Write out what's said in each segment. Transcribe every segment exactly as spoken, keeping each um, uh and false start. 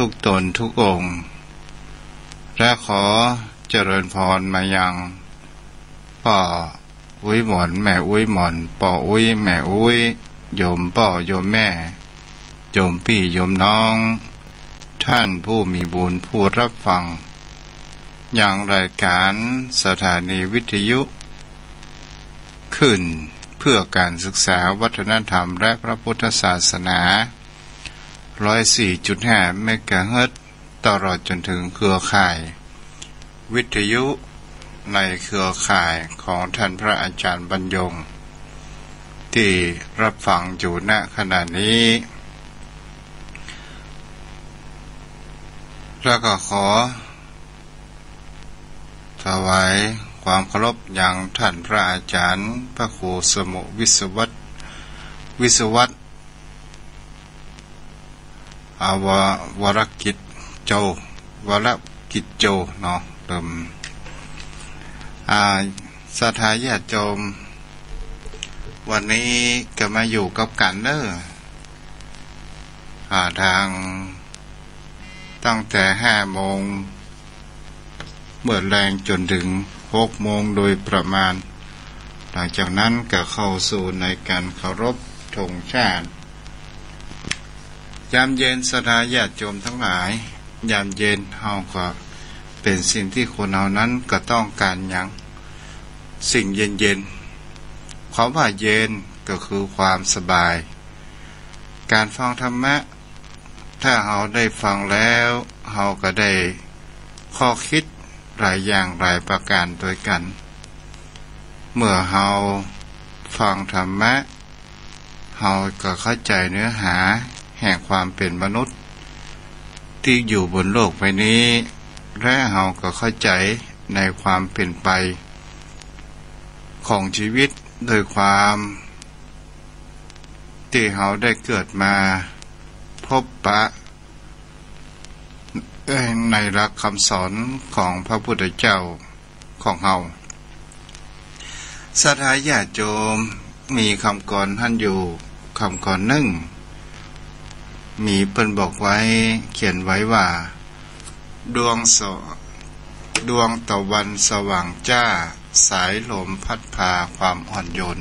ทุกต๋นทุกองค์ และขอเจริญพรมายังป้ออุ๊ยหมอน แม่อุ๊ยหมอน ป้ออุ๊ย แม่อุ๊ย โยมป้อ โยมแม่ โยมปี้ โยมน้อง ท่านผู้มีบุญผู้รับฟัง ยังรายการสถานีวิทยุคลื่นเพื่อการศึกษาวัฒนธรรมและพระพุทธศาสนา ร้อยสี่จุดห้า เมกะเฮิรตซ์ ตลอดจนถึงเครือข่ายวิทยุในเครือข่ายของท่านพระอาจารย์บรรยง ตี้รับฟังอยู่ ณ ขณะนี้ แล้วก็ขอถวายความเคารพยังท่านพระอาจารย์พระครูสมุวิศวัตร วิศวัตร อว วรกิจโจ วรกิจโจ เนาะ เริ่ม อ่า ศรัทธาญาติโยม วันนี้ก็มาอยู่กับกั๋นเน่อ อ่า ตาง ตั้งแต่ห้าโมง เมื่อแลงจ๋นถึงหกโมงโดยประมาณ หลังจากนั้นก็เข้าสู่ในการเคารพธงชาติ ยามเย็นศรัทธาญาติโยมตังหลาย ยามเย็นเฮาก็เป๋นสิ่งตี้คนเฮานั้นก็ต้องก๋านหยัง สิ่งเย็นๆ ความว่าเย็นก็คือความสบาย ก๋านฟังธรรมะ ถ้าเฮาได้ฟังแล้ว เฮาก็ได้ข้อคิดหลายอย่างหลายประก๋านตวยกั๋น เมื่อเฮาฟังธรรมะ เฮาก็เข้าใจ๋เนื้อหาแห่งความเป๋นมนุษย์ตี้อยู่บนโลกใบนี้ และเฮาก็เข้าใจ๋ในความเป๋นไปของชีวิต โดยความตี้เฮาได้เกิดมาพบปะ เอ่อ ในหลักคำสอนของพระพุทธเจ้าของเฮา ศรัทธาญาติโยม มีกำกรหั้นอยู่กำกรนึ่ง มีเปิ้นบอกไว้ เขียนไว้ว่า ดวงส- ดวงตะวันสว่างจ้า สายลมพัดพาความอ่อนโยน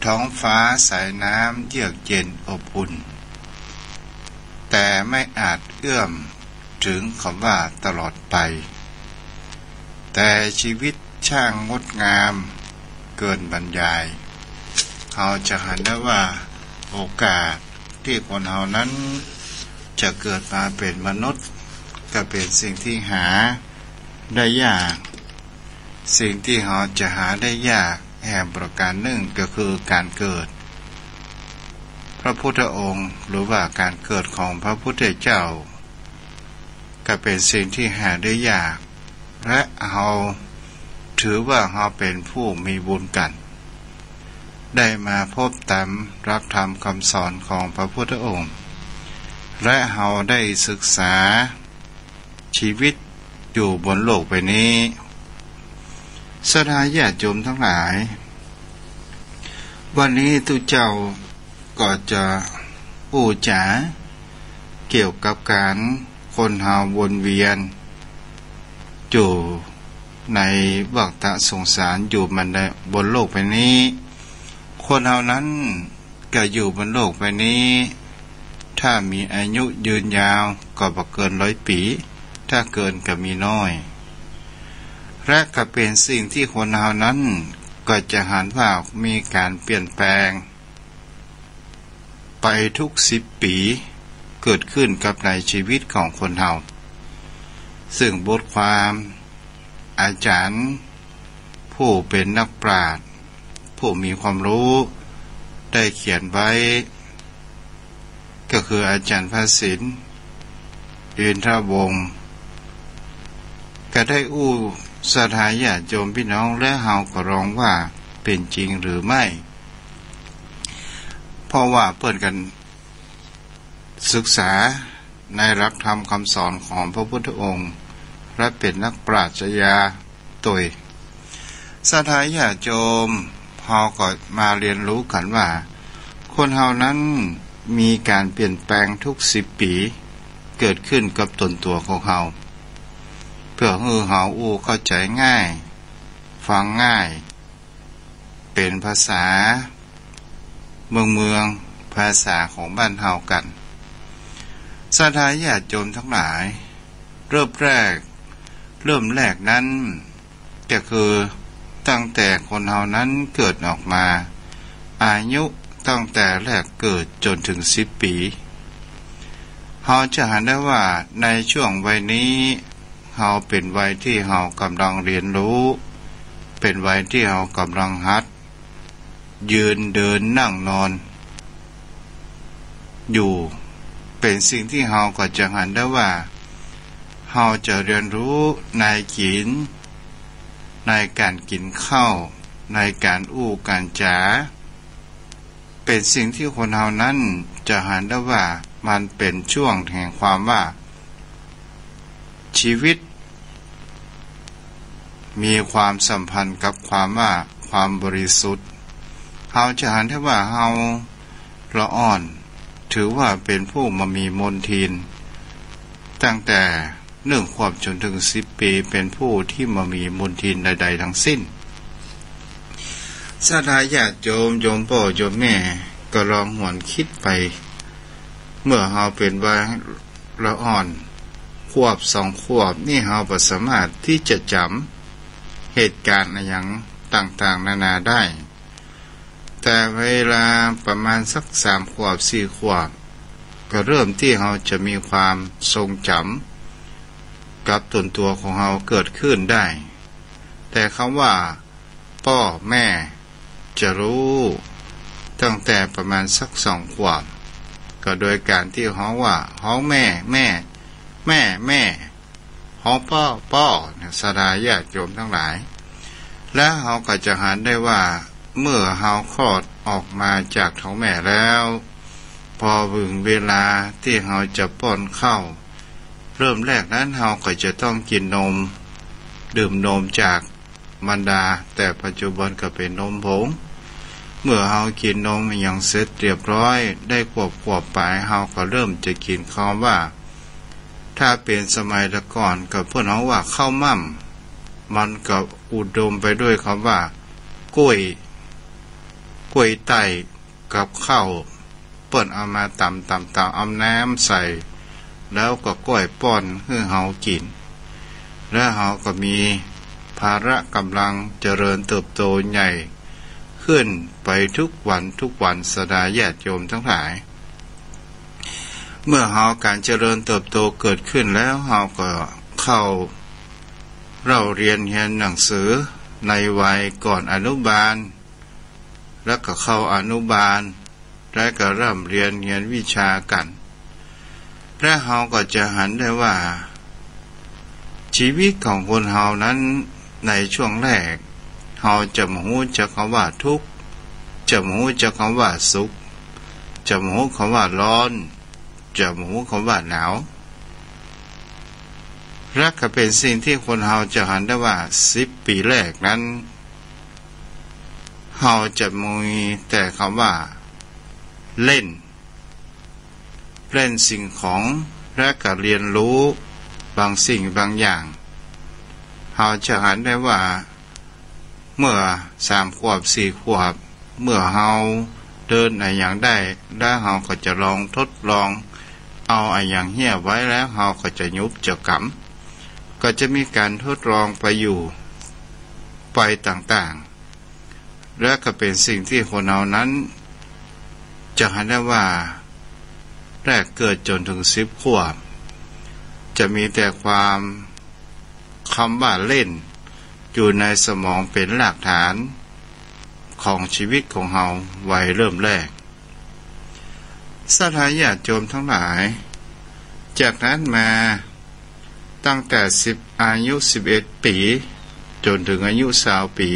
ท้องฟ้าสายน้ำเยือกเย็นอบอุ่น แต่ไม่อาจเอื้อมถึงคำว่าตลอดไป แต่ชีวิตช่างงดงามเกินบรรยาย เฮาจะหันได้ว่าโอกาสตี้คนเฮานั้นจะเกิดมาเป๋นมนุษย์ ก็เป๋นสิ่งตี้หาได้ยาก สิ่งตี้เฮาจะหาได้ยากแหมประก๋านนึ่งก็คือก๋านเกิด พระพุทธองค์ หรือว่าก๋านเกิดของพระพุทธเจ้า ก็เป๋นสิ่งตี้หาได้ยาก และเฮาถือว่าเฮาเป๋นผู้มีบุญกั๋น ได้มาพบต๋ามหลักธรรมคำสอนของพระพุทธองค์ และเฮาได้ศึกษาชีวิตอยู่บนโลกใบนี้ ศรัทธาญาติโยมตังหลาย วันนี้ตุ๊เจ้าก็จะอู้จ๋าเกี่ยวกับก๋านคนเฮาวนเวียนอยู่ในวัฏฏะสงสาร อยู่มาในบนโลกใบนี้ คนเฮานั้นก็อยู่บนโลกใบนี้ ถ้ามีอายุยืนยาวก็บ่เกินร้อยปี๋ ถ้าเกินก็มีน้อย และก็เป๋นสิ่งตี้คนเฮานั้นก็จะหันว่ามีก๋านเปลี่ยนแปลงไปทุกสิบปี๋ เกิดขึ้นกับในชีวิตของคนเฮา ซึ่งบทความอาจ๋ารย์ผู้เป๋นนักปราชญ์ ผู้มีความฮู้ได้เขียนไว้ ก็คืออาจ๋ารย์พระศิลป์ อินทวงศ์ ก็ได้อู้ศรัทธาญาติโยมปี้น้อง และเฮาก็ลองว่าเป๋นจริงหรือไม่ เพราะว่าเปิ้นกั๋นศึกษาในหลักธรรมคำสอนของพระพุทธองค์ และเป๋นนักปรัชญาตวย ศรัทธาญาติโยม เฮาก็มาเฮียนฮู้กั๋นว่า คนเฮานั้นมีก๋านเปลี่ยนแปลงทุกสิบปี๋ เกิดขึ้นกับตนตั๋วของเฮา เปื้อหื้อเฮาอู้เข้าใจ๋ง่าย ฟังง่าย เป๋นภาษาเมืองๆ ภาษาของบ้านเฮากั๋น ศรัทธาญาติโยมตังหลาย เริ่มแรก เริ่มแรกนั้น ก็คือตั้งแต่คนเฮานั้นเกิดออกมา อายุตั้งแต่แรกเกิดจ๋นเถิงสิบปี๋ เฮาจะหันได้ว่าในช่วงวัยนี้ เฮาเป๋นวัยตี้เฮาก่ำลังเฮียนฮู้ เป๋นวัยตี้เฮาก่ำลังหัด ยืน เดิน นั่ง นอน อยู่ เป๋นสิ่งตี้เฮาก็จะหันได้ว่า เฮาจะเฮียนฮู้ในกิ๋น ในก๋านกิ๋นข้าว ในก๋านอู้ก๋านจ๋า เป๋นสิ่งตี้คนเฮานั้นจะหันได้ว่ามันเป๋นช่วงแห่งความว่า ชีวิต มีความสัมพันธ์กับความว่า ความบริสุทธิ์ เฮาจะหันได้ว่าเฮาละอ่อน ถือว่าเป๋นผู้บ่มีมลทิน ตั้งแต่หนึ่งขวบจ๋นเถิงสิบปี๋ เป๋นผู้ตี้บ่มีมลทินใดๆ ตังสิ้น ศรัทธาญาติโยม โยมป้อโยมแม่ ก็ลองหวนกึ๊ดไป เมื่อเฮาเป๋นวัยละอ่อน ขวบสองขวบนี่เฮาบ่สามารถตี้จะจ๋ำเหตุก๋ารณ์อะหยังต่างๆ นานาได้ แต่เวลาประมาณสักสามขวบสี่ขวบ ก็เริ่มตี้เฮาจะมีความทรงจ๋ำกับตนตั๋วของเฮาเกิดขึ้นได้ แต่กำว่า ป้อแม่ จะฮู้ตั้งแต่ประมาณสักสองขวบ ก็โดยก๋านตี้ฮ้องว่า ฮ้องแม่ แม่ แม่ แม่ ฮ้องป้อ ป้อ เนี่ย ศรัทธาญาติโยมตังหลาย และเฮาก็จะหันได้ว่า เมื่อเฮาคลอดออกมาจากท้องแม่แล้ว ปอเถิงเวลาตี้เฮาจะป้อนข้าว เริ่มแรกนั้นเฮาก็จะต้องกิ๋นนม ดื่มนมจากมารดา แต่ปัจจุบันก็เป๋นนมผง เมื่อเฮากิ๋นนมอะหยังเสร็จเรียบร้อย ได้ขวบขวบป๋าย เฮาก็เริ่มจะกิ๋น กำว่า ถ้าเป๋นสมัยแต่ก่อนก็เปิ้นฮ้องว่าข้าวม่ำ มันก็อุดมไปด้วยกำว่า ก้วย ก้วยไต้ กับข้าว เปิ้นเอามาต๋ำๆๆ เอาน้ำใส่ แล้วก็ก้อยป้อนหื้อเฮากิ๋น แล้วเฮาก็มีพละก๋ำลังเจริญเติบโตใหญ่ขึ้นไปทุกวันทุกวัน ศรัทธาญาติโยมตังหลาย เมื่อเฮาก๋านเจริญเติบโตเกิดขึ้นแล้ว เฮาก็เข้าเล่าเฮียนเฮียนหนังสือในวัยก่อนอนุบาล แล้วก็เข้าอนุบาล แล้วก็ร่ำเฮียนเฮียนวิชากั๋น และเฮาก็จะหันได้ว่า ชีวิตของคนเฮานั้น ในช่วงแรก เฮาจะบ่ฮู้จักกำว่าทุกข์ จะบ่ฮู้จักกำว่าสุข จะบ่ฮู้กำว่าฮ้อน จะบ่ฮู้กำว่าหนาว และก็เป๋นสิ่งตี้คนเฮาจะหันได้ว่า สิบปี๋แรกนั้น เฮาจะมีแต่กำว่า เล่น เล่นสิ่งของ และก็เฮียนฮู้บางสิ่งบางอย่าง เฮาจะหันได้ว่า เมื่อสามขวบสี่ขวบ เมื่อเฮาเดินอะหยังได้ แล้วเฮาก็จะลองทดลอง เอาอะหยังเฮี้ยไว้ แล้วเฮาก็จะหยุบจะก๋ำ ก็จะมีก๋านทดลองไปอยู่ ไปต่างๆ และก็เป๋นสิ่งตี้คนเฮานั้น จะหันได้ว่า แรกเกิดจ๋นเถิงสิบขวบ จะมีแต่ความ กำว่าเล่น อยู่ในสมองเป๋นรากฐาน ของชีวิตของเฮาวัยเริ่มแรก ศรัทธาญาติโยมตังหลาย จากนั้นมา ตั้งแต่สิบ อายุสิบเอ็ดปี๋ จ๋นเถิงอายุซาวปี๋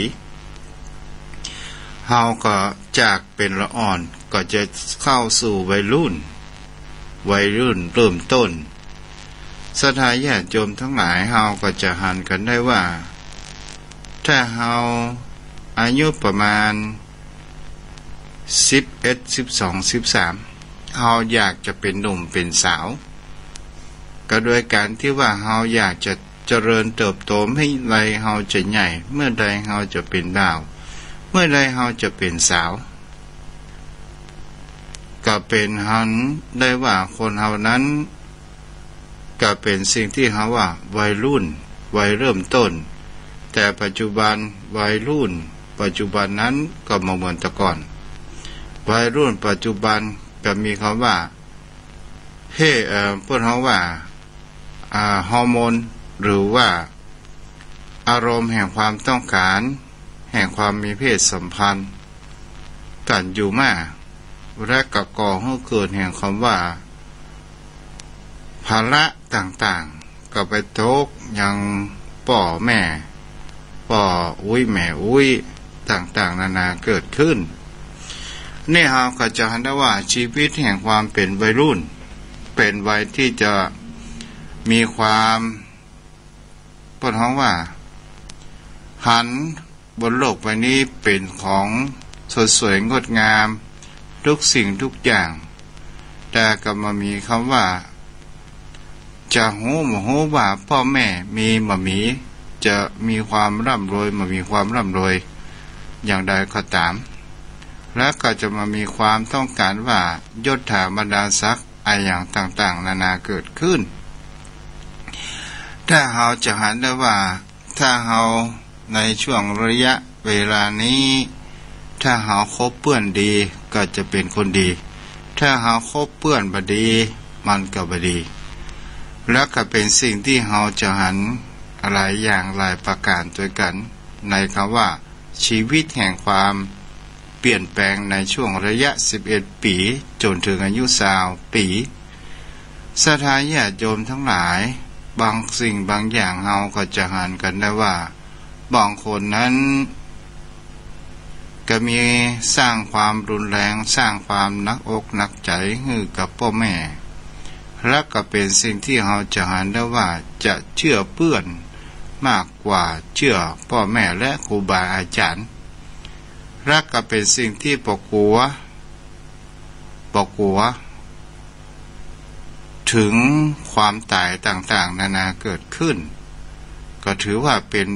เฮาก็จากเป๋นละอ่อน ก็จะเข้าสู่วัยรุ่น วัยรุ่นเริ่มต้น ศรัทธาญาติโยมตังหลาย เฮาก็จะหันกั๋นได้ว่า ถ้าเฮาอายุประมาณ สิบเอ็ด สิบสอง สิบสาม เฮาอยากจะเป๋นหนุ่มเป๋นสาว ก็โดยก๋านตี้ว่าเฮาอยากจะเจริญเติบโต เมื่อใดเฮาจะใหญ่ เมื่อใดเฮาจะเป๋นบ่าว เมื่อใดเฮาจะเป๋นสาว ก็เป๋นหันได้ว่าคนเฮานั้น ก็เป๋นสิ่งตี้เฮาว่าวัยรุ่น วัยเริ่มต้น แต่ปัจจุบันวัยรุ่นปัจจุบันนั้นก็บ่เหมือนแต่ก่อน วัยรุ่นปัจจุบันก็มีกำว่า เฮ้ เอ่อ เปิ้นฮ้องว่า อ่า ฮอร์โมน หรือว่าอารมณ์แห่งความต้องก๋าน แห่งความมีเพศสัมพันธ์กั๋นอยู่มาก และก็ก่อหื้อเกิดแห่งกำว่า ภาระต่างๆ ก็ไปตกยังป้อแม่ ป้ออุ๊ยแม่อุ๊ย ต่างๆ นานาเกิดขึ้น นี่เฮาก็จะหันได้ว่าชีวิตแห่งความเป๋นวัยรุ่น เป๋นวัยตี้จะมีความ เปิ้นฮ้องว่า หันบนโลกใบนี้เป๋นของสดสวยงดงาม ทุกสิ่งทุกอย่าง แต่ก็บ่มีกำว่า จะฮู้บ่ฮู้ว่าป้อแม่มีบ่มี จะมีความร่ำรวยบ่มีความร่ำรวยอย่างใดก็ต๋าม และก็จะบ่มีความต้องก๋านว่ายศถาบรรดาศักดิ์อะหยังต่างๆ นานาเกิดขึ้น ถ้าเฮาจะหันได้ว่า ถ้าเฮาในช่วงระยะเวลานี้ ถ้าเฮาคบเปื้อนดีก็จะเป๋นคนดี ถ้าเฮาคบเปื้อนบ่ดีมันก็บ่ดี และก็เป๋นสิ่งตี้เฮาจะหันหลายอย่างหลายประก๋านตวยกั๋น ในกำว่าชีวิตแห่งความเปลี่ยนแปลงในช่วงระยะสิบเอ็ดปี๋จ๋นเถิงอายุซาวปี๋ ศรัทธาญาติโยมตังหลาย บางสิ่งบางอย่างเฮาก็จะหันกั๋นได้ว่า บางคนนั้นก็มีสร้างความรุนแรง สร้างความหนักอกหนักใจ๋หื้อกับป้อแม่ และก็เป๋นสิ่งตี้เฮาจะหันได้ว่าจะเจื้อเปื้อนมากกว่าเจื้อป้อแม่และครูบาอาจ๋ารย์ และก็เป๋นสิ่งตี้บ่กั๋ว บ่กั๋ว เถิงความต๋ายต่างๆ นานาเกิดขึ้น ก็ถือว่าเป๋น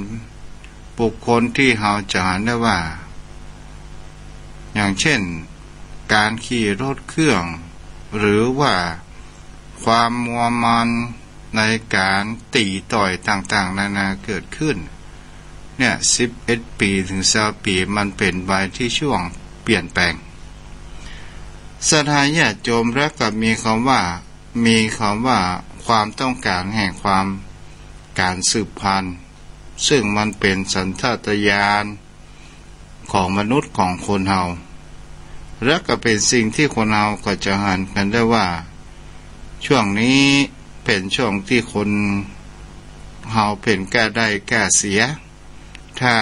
บุคคลตี้เฮาจะหันได้ว่า อย่างเช่น ก๋านขี่รถเครื่อง หรือว่าความมัวเมาในก๋านตี๋ต่อยต่างๆ นานาเกิดขึ้น เนี่ย สิบเอ็ดปี๋เถิงซาวปี๋ มันเป๋นวัยตี้ช่วงเปลี่ยนแปลง ศรัทธาญาติโยม และก็มีกำว่า มีกำว่าความต้องก๋านแห่งความ ก๋านสืบพันธุ์ ซึ่งมันเป๋นสัญชาตญาณของมนุษย์ของคนเฮา และก็เป๋นสิ่งตี้คนเฮาก็จะหันกั๋นได้ว่า ช่วงนี้เป๋นช่วงตี้คนเฮาเป๋นกล้าได้กล้าเสีย ถ้า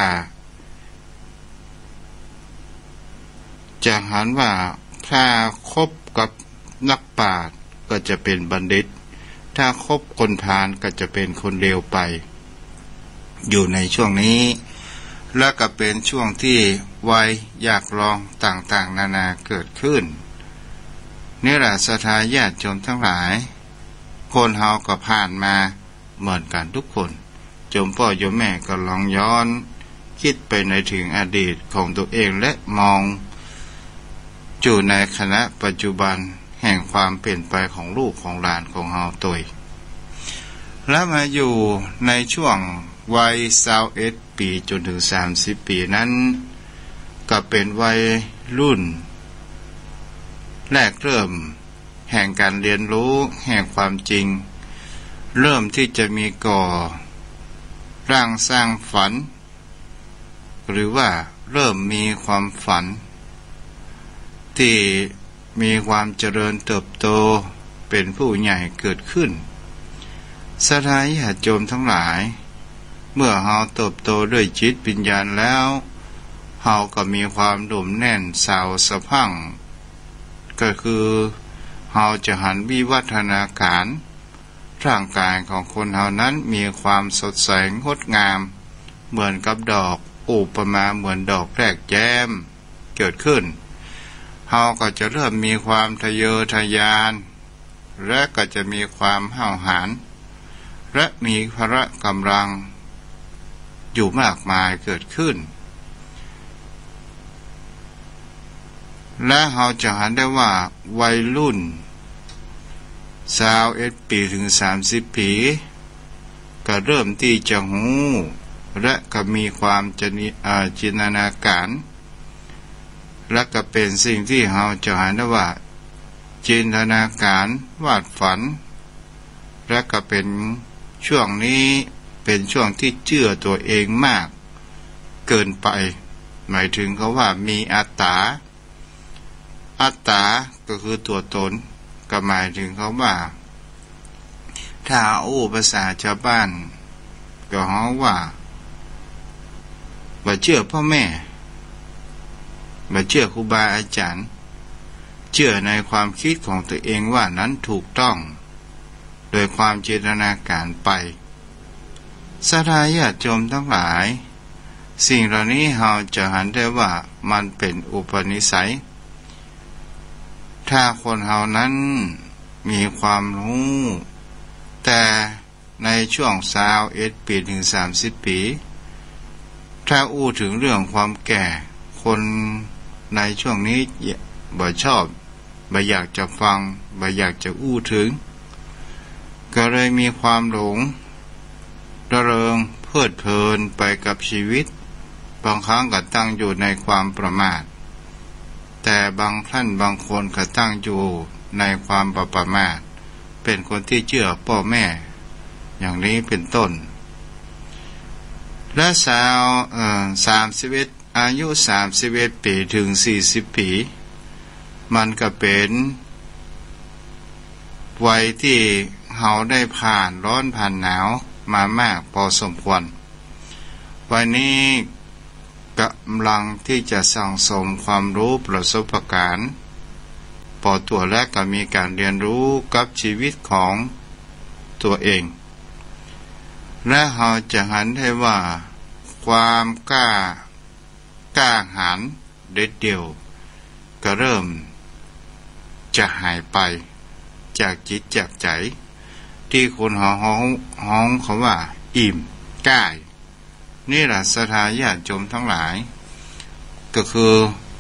จะหันว่าถ้าคบกับนักปราชญ์ก็จะเป๋นบัณฑิต ถ้าคบคนพาลก็จะเป๋นคนเลวไป อยู่ในช่วงนี้ และก็เป๋นช่วงตี้วัยอยากลองต่างๆ นานาเกิดขึ้น นี่แหละศรัทธาญาติโยมตังหลาย คนเฮาก็ผ่านมา เหมือนกั๋นทุกคน โยมป้อโยมแม่ก็ลองย้อนกึ๊ดไปในเถิงอดีตของตั๋วเอง และมองอยู่ในขณะปัจจุบันแห่งความเป๋นไปของลูกของหลานของเฮาตวย และมาอยู่ในช่วงวัยซาวเอ็ดปี๋จ๋นเถิงสามสิบปี๋นั้น ก็เป๋นวัยรุ่น แรกเริ่ม แห่งก๋านเฮียนฮู้แห่งความจริง เริ่มตี้จะมีก่อร่างสร้างฝัน หรือว่าเริ่มมีความฝันตี้มีความเจริญเติบโตเป๋นผู้ใหญ่เกิดขึ้น ศรัทธาญาติโยมตังหลาย เมื่อเฮาเติบโตด้วยจิตวิญญาณแล้ว เฮาก็มีความหนุ่มแน่นสาวสะพรั่ง ก็คือเฮาจะหันวิวัฒนาก๋าร ร่างก๋ายของคนเฮานั้นมีความสดใสงดงาม เหมือนกับดอก อุปมาเหมือนดอกแรกแย้มเกิดขึ้น เฮาก็จะเริ่มมีความทะเยอทะยาน และก็จะมีความห้าวหาญ และมีพละก๋ำลังอยู่มากมายเกิดขึ้น และเฮาจะหันได้ว่าวัยรุ่นซาวเอ็ดปี๋เถิงสามสิบปี๋ ก็เริ่มตี้จะฮู้ และก็มีความจะนิ- อ่า จินตนาก๋าร และก็เป๋นสิ่งตี้เฮาจะหันได้ว่า จินตนาก๋าร วาดฝัน และก็เป๋นช่วงนี้เป๋นช่วงตี้เจื้อตั๋วเองมากเกินไป หมายเถิงกำว่ามีอัตต๋า อัตต๋าก็คือตั๋วต๋น ก็หมายเถิงกำว่า ถ้าอู้ภาษาจาวบ้าน ก็ฮ้องว่า บ่เจื้อป้อแม่ บ่เจื้อครูบาอาจ๋ารย์ เจื้อในความกึ๊ดของตั๋วเองว่านั้นถูกต้อง โดยความจินตนาก๋ารไป ศรัทธาญาติโยมตังหลาย สิ่งเหล่านี้เฮาจะหันได้ว่ามันเป๋นอุปนิสัย ถ้าคนเฮานั้นมีความฮู้ แต่ในช่วงซาวเอ็ดปี๋เถิงสามสิบปี๋ ถ้าอู้เถิงเรื่องความแก่ คนในช่วงนี้บ่ชอบ บ่อยากจะฟัง บ่อยากจะอู้เถิง ก็เลยมีความหลงระเริงเพลิดเพลินไปกับชีวิต บางครั้งก็ตั้งอยู่ในความประมาท แต่บางท่านบางคนก็ตั้งอยู่ในความบ่ประมาท เป๋นคนตี้เจื้อป้อแม่ อย่างนี้เป๋นต้น และซาว เอ่อ สามสิบเอ็ด อายุสามสิบเอ็ดปี๋เถิงสี่สิบปี๋ มันก็เป๋นวัยตี้เฮาได้ผ่านร้อนผ่านหนาวมามากปอสมควร วัยนี้ก๋ำลังตี้จะสั่งสมความฮู้ประสบก๋ารณ์ปอตั๋ว และก็มีก๋านเฮียนฮู้กับชีวิตของตั๋วเอง และเฮาจะหันได้ว่าความกล้า กล้าหาญเด็ดเดี่ยว ก็เริ่มจะหายไปจากจิตจากใจ๋ ตี้คนเฮาฮ้อง ฮ้องกำว่าอิ่มก้าย นี่แหละศรัทธาญาติโยมตังหลาย ก็คือ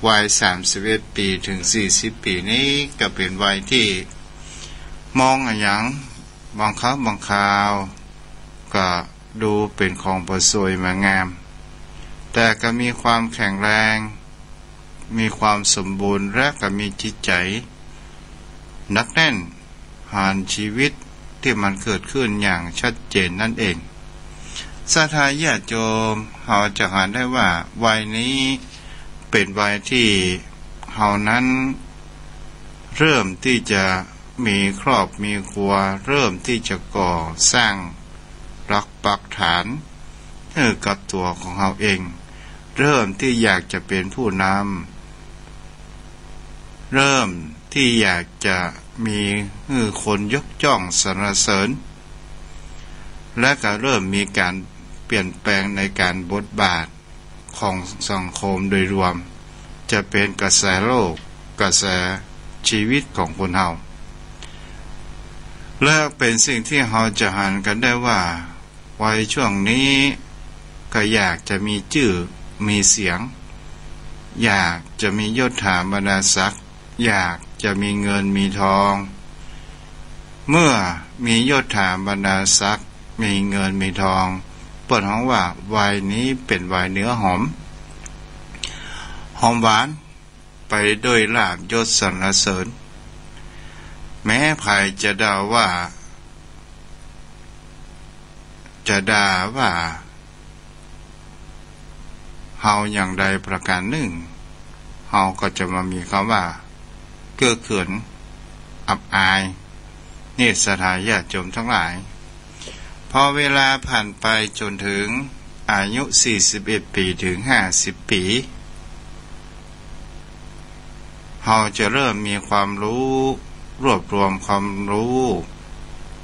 วัยสามสิบเอ็ดปี๋เถิงสี่สิบปี๋นี้ ก็เป๋นวัยตี้มองอะหยัง บางครั้งบางคราว ก็ดูเป๋นของบ่สวยบ่งาม แต่ก็มีความแข็งแรง มีความสมบูรณ์ และก็มีจิตใจ๋หนักแน่น หันชีวิตตี้มันเกิดขึ้นอย่างชัดเจนนั่นเอง ศรัทธาญาติโยม เฮาจะหันได้ว่าวัยนี้เป๋นวัยตี้เฮานั้นเริ่มตี้จะมีครอบมีครัว เริ่มตี้จะก่อสร้าง หลักปักฐานหื้อกับตั๋วของเฮาเอง เริ่มตี้อยากจะเป๋นผู้นำ เริ่มตี้อยากจะมีหื้อคนยกย่องสรรเสริญ และก็เริ่มมีก๋านเปลี่ยนแปลงในก๋านบทบาท ของสังคมโดยรวม จะเป๋นกระแสโลก กระแสชีวิตของคนเฮา และเป๋นสิ่งตี้เฮาจะหันกั๋นได้ว่า วัยช่วงนี้ก็อยากจะมีจื้อมีเสียง อยากจะมียศถาบรรดาศักดิ์ อยากจะมีเงินมีทอง เมื่อมียศถาบรรดาศักดิ์ มีเงินมีทอง เปิ้นฮ้องว่าวัยนี้เป๋นวัยเนื้อหอม หอมหวานไปด้วยลาภยศสรรเสริญ แม้ใผจะด่าว่า จะด่าว่า เฮาอย่างใดประก๋านนึ่ง เฮาก็จะบ่มีกำว่าเก้อเขินอับอาย นี่ศรัทธาญาติโยมตังหลาย พอเวลาผ่านไปจ๋นเถิงอายุสี่สิบเอ็ดปี๋เถิงห้าสิบปี๋ เฮาจะเริ่มมีความฮู้ รวบรวมความฮู้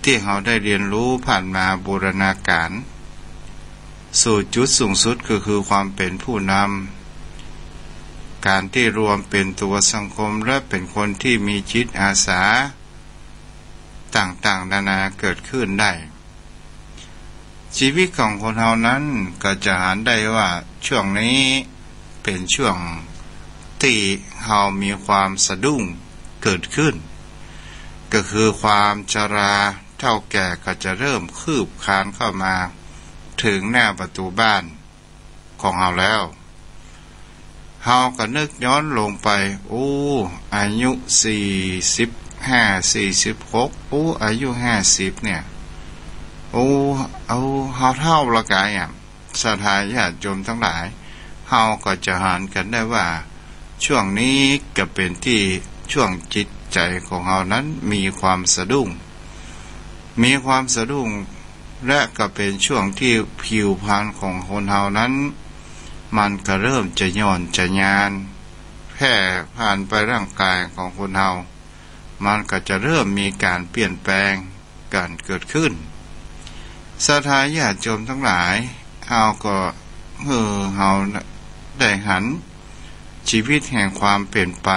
ตี้เฮาได้เฮียนฮู้ผ่านมาบูรณาก๋าร สู่จุดสูงสุดก็คือความเป๋นผู้นำ ก๋านตี้รวมเป๋นตั๋วสังคม และเป๋นคนตี้มีจิตอาสา ต่างๆ นานาเกิดขึ้นได้ ชีวิตของคนเฮานั้นก็จะหันได้ว่าช่วงนี้เป๋นช่วงตี้เฮามีความสะดุ้งเกิดขึ้น ก็คือความชราเฒ่าแก่ก็จะเริ่มคืบคลานเข้ามาเถิงหน้าประตู๋บ้าน ของเฮาแล้ว เฮาก็นึกย้อนลงไป โอ้ อายุสี่สิบห้า สี่สิบหก โอ้ อายุห้าสิบเนี่ย โอ้ เอา เฮาเฒ่าละกายอะ ศรัทธาญาติโยมตังหลาย เฮาก็จะหันกั๋นได้ว่า ช่วงนี้ก็เป๋นตี้ช่วงจิตใจ๋ของเฮานั้นมีความสะดุ้ง มีความสะดุ้ง และก็เป๋นช่วงตี้ผิวพรรณของคนเฮานั้น มันก็เริ่มจะหย่อนจะยาน แพร่ผ่านไปร่างกายของคนเฮา มันก็จะเริ่มมีก๋านเปลี่ยนแปลงกั๋นเกิดขึ้น ศรัทธาญาติโยมตังหลาย เฮาก็ เออ เฮาได้หันชีวิตแห่งความเปลี่ยนไป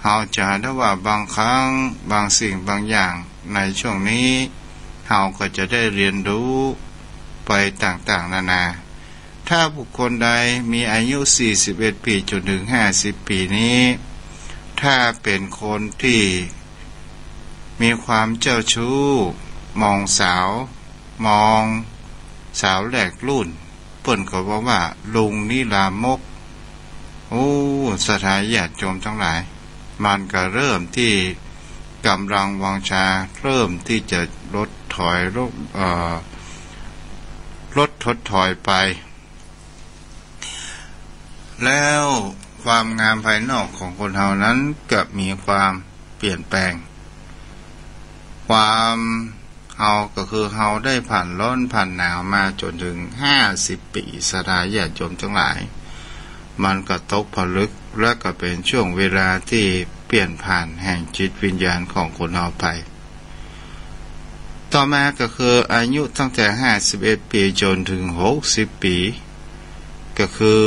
เฮาจะหันได้ว่าบางครั้งบางสิ่งบางอย่างในช่วงนี้ เฮาก็จะได้เรียนรู้ไปต่างๆ นานา ถ้าบุคคลใดมีอายุสี่สิบเอ็ดปี๋จ๋นเถิงห้าสิบปี๋นี้ ถ้าเป๋นคนตี้มีความเจ้าชู้ มองสาว มองสาวแหลกลุ่น เปิ้นก็ว่าว่าลุงนิลามก โอ้ ศรัทธาญาติโยมตังหลาย มันก็เริ่มตี้ก๋ำลังวังชา เริ่มตี้จะลดถอยลง เอ่อ ลดถดถอยไป แล้วความงามภายนอกของคนเฮานั้นก็มีความเปลี่ยนแปลง ความ เฮาก็คือเฮาได้ผ่านร้อนผ่านหนาวมาจ๋นเถิงห้าสิบปี๋ ศรัทธาญาติโยมตังหลาย มันก็ตกผลึก และก็เป๋นช่วงเวลาตี้เปลี่ยนผ่านแห่งจิตวิญญาณของคนเฮาไป ต่อมาก็คืออายุตั้งแต่ห้าสิบเอ็ดปี๋จ๋นเถิงหกสิบปี๋ ก็คือ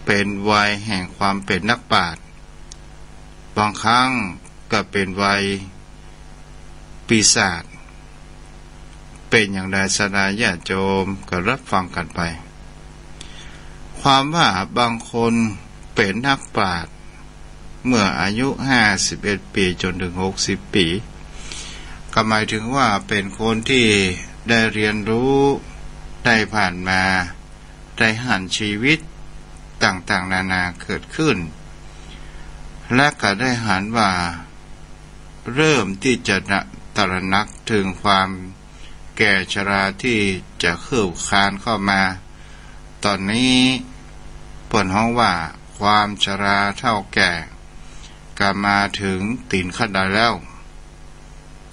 เป๋นวัยแห่งความเป๋นนักปราชญ์ บางครั้งก็เป๋นวัยปีศาจ เป๋นอย่างใด ศรัทธาญาติโยมก็รับฟังกั๋นไป ความว่าบางคนเป๋นนักปราชญ์เมื่ออายุห้าสิบเอ็ดปี๋จ๋นเถิงหกสิบปี๋ ก็หมายถึงว่าเป๋นคนตี้ได้เรียนรู้ ได้ผ่านมา ได้หันชีวิตต่างๆ นานาเกิดขึ้น และก็ได้หันว่า เริ่มตี้จะตระหนักเถิงความแก่ชราตี้จะคืบคลานเข้ามา ต๋อนนี้เปิ้นฮ้องว่าความชราเฒ่าแก่ ก็มาเถิงตี๋นขั้นไดแล้ว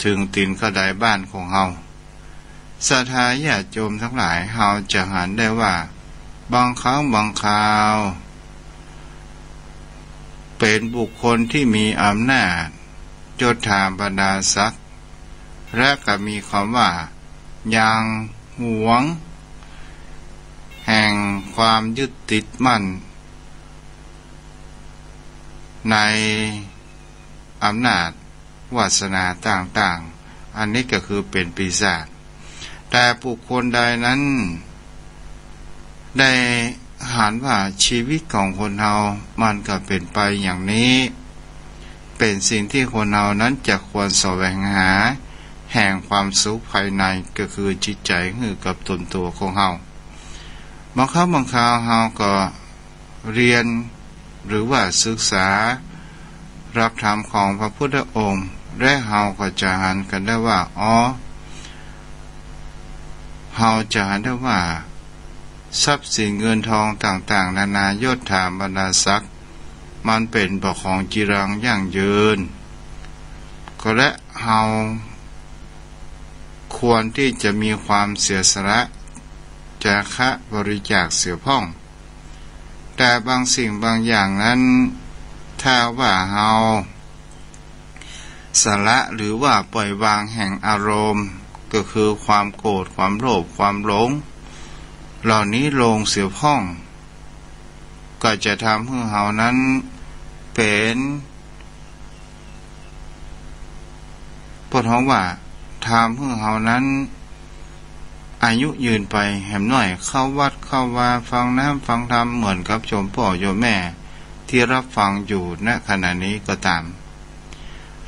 เถิงตี๋นขั้นไดบ้านของเฮา ศรัทธาญาติโยมตังหลาย เฮาจะหันได้ว่า บางครั้งบางคราว เป๋นบุคคลตี้มีอำนาจ ยศถาบรรดาศักดิ์ และก็มีความว่ายังหวง แห่งความยึดติดมั่น ในอำนาจวาสนาต่างๆ อันนี้ก็คือเป๋นปีศาจ แต่บุคคลใดนั้น ได้หันว่าชีวิตของคนเฮามันก็เป๋นไปอย่างนี้ เป๋นสิ่งตี้คนเฮานั้นจะควรแสวงหาแห่งความสุขภายใน ก็คือจิตใจ๋หื้อกับตนตั๋วของเฮา บางครั้งบางคราวเฮาก็ เรียนหรือว่าศึกษาหลักธรรมของพระพุทธองค์ และเฮาก็จะหันกั๋นได้ว่า อ๋อ เฮาจะหันได้ว่า ทรัพย์สินเงินทองต่างๆ นานา ยศถาบรรดาศักดิ์ มันเป๋นบ่ของจีรังยั่งยืน ก็และเฮาควรตี้จะมีความเสียสละ จาคะบริจาคเสียพ่อง แต่บางสิ่งบางอย่างนั้น ถ้าว่าเฮาสละหรือว่าปล่อยวางแห่งอารมณ์ ก็คือความโกรธ ความโลภ ความหลง เหล่านี้ลงเสียพ่อง ก็จะทำหื้อเฮานั้นเป๋น ปวดหัวว่า ทำหื้อเฮานั้นอายุยืนไปแหมน้อย เข้าวัดเข้าวา ฟังน้ำฟังธรรม เหมือนกับโยมป้อโยมแม่ตี้รับฟังอยู่ ณ ขณะนี้ก็ต๋าม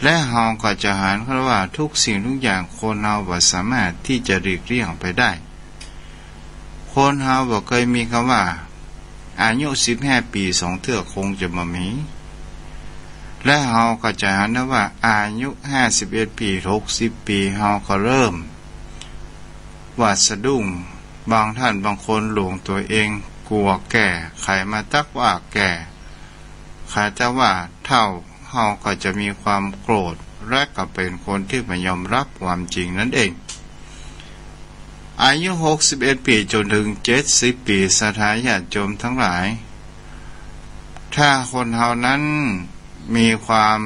และเฮาก็จะหันว่าทุกสิ่งทุกอย่างคนเฮาบ่สามารถตี้จะหลีกเลี่ยงไปได้ คนเฮาบ่เกยมีกำว่า อายุสิบห้าปี๋สองเตื้อ คงจะบ่มี และเฮาก็จะหันได้ว่า อายุห้าสิบเอ็ดปี๋ หกสิบปี๋ เฮาก็เริ่มหวาดสะดุ้ง บางต้านบางคนหลงตั๋วเอง กั๋วแก่ ใผมาตั๊กว่าแก่ ใผตั๊กว่าเฒ่า เฮาก็จะมีความโกรธ และก็เป๋นคนตี้บ่ยอมฮับความจริงนั้นเอง อายุหกสิบเอ็ดปี๋จ๋นเถิงเจ็ดสิบปี๋ ศรัทธาญาติโยมตังหลาย ถ้าคนเฮานั้นมีความ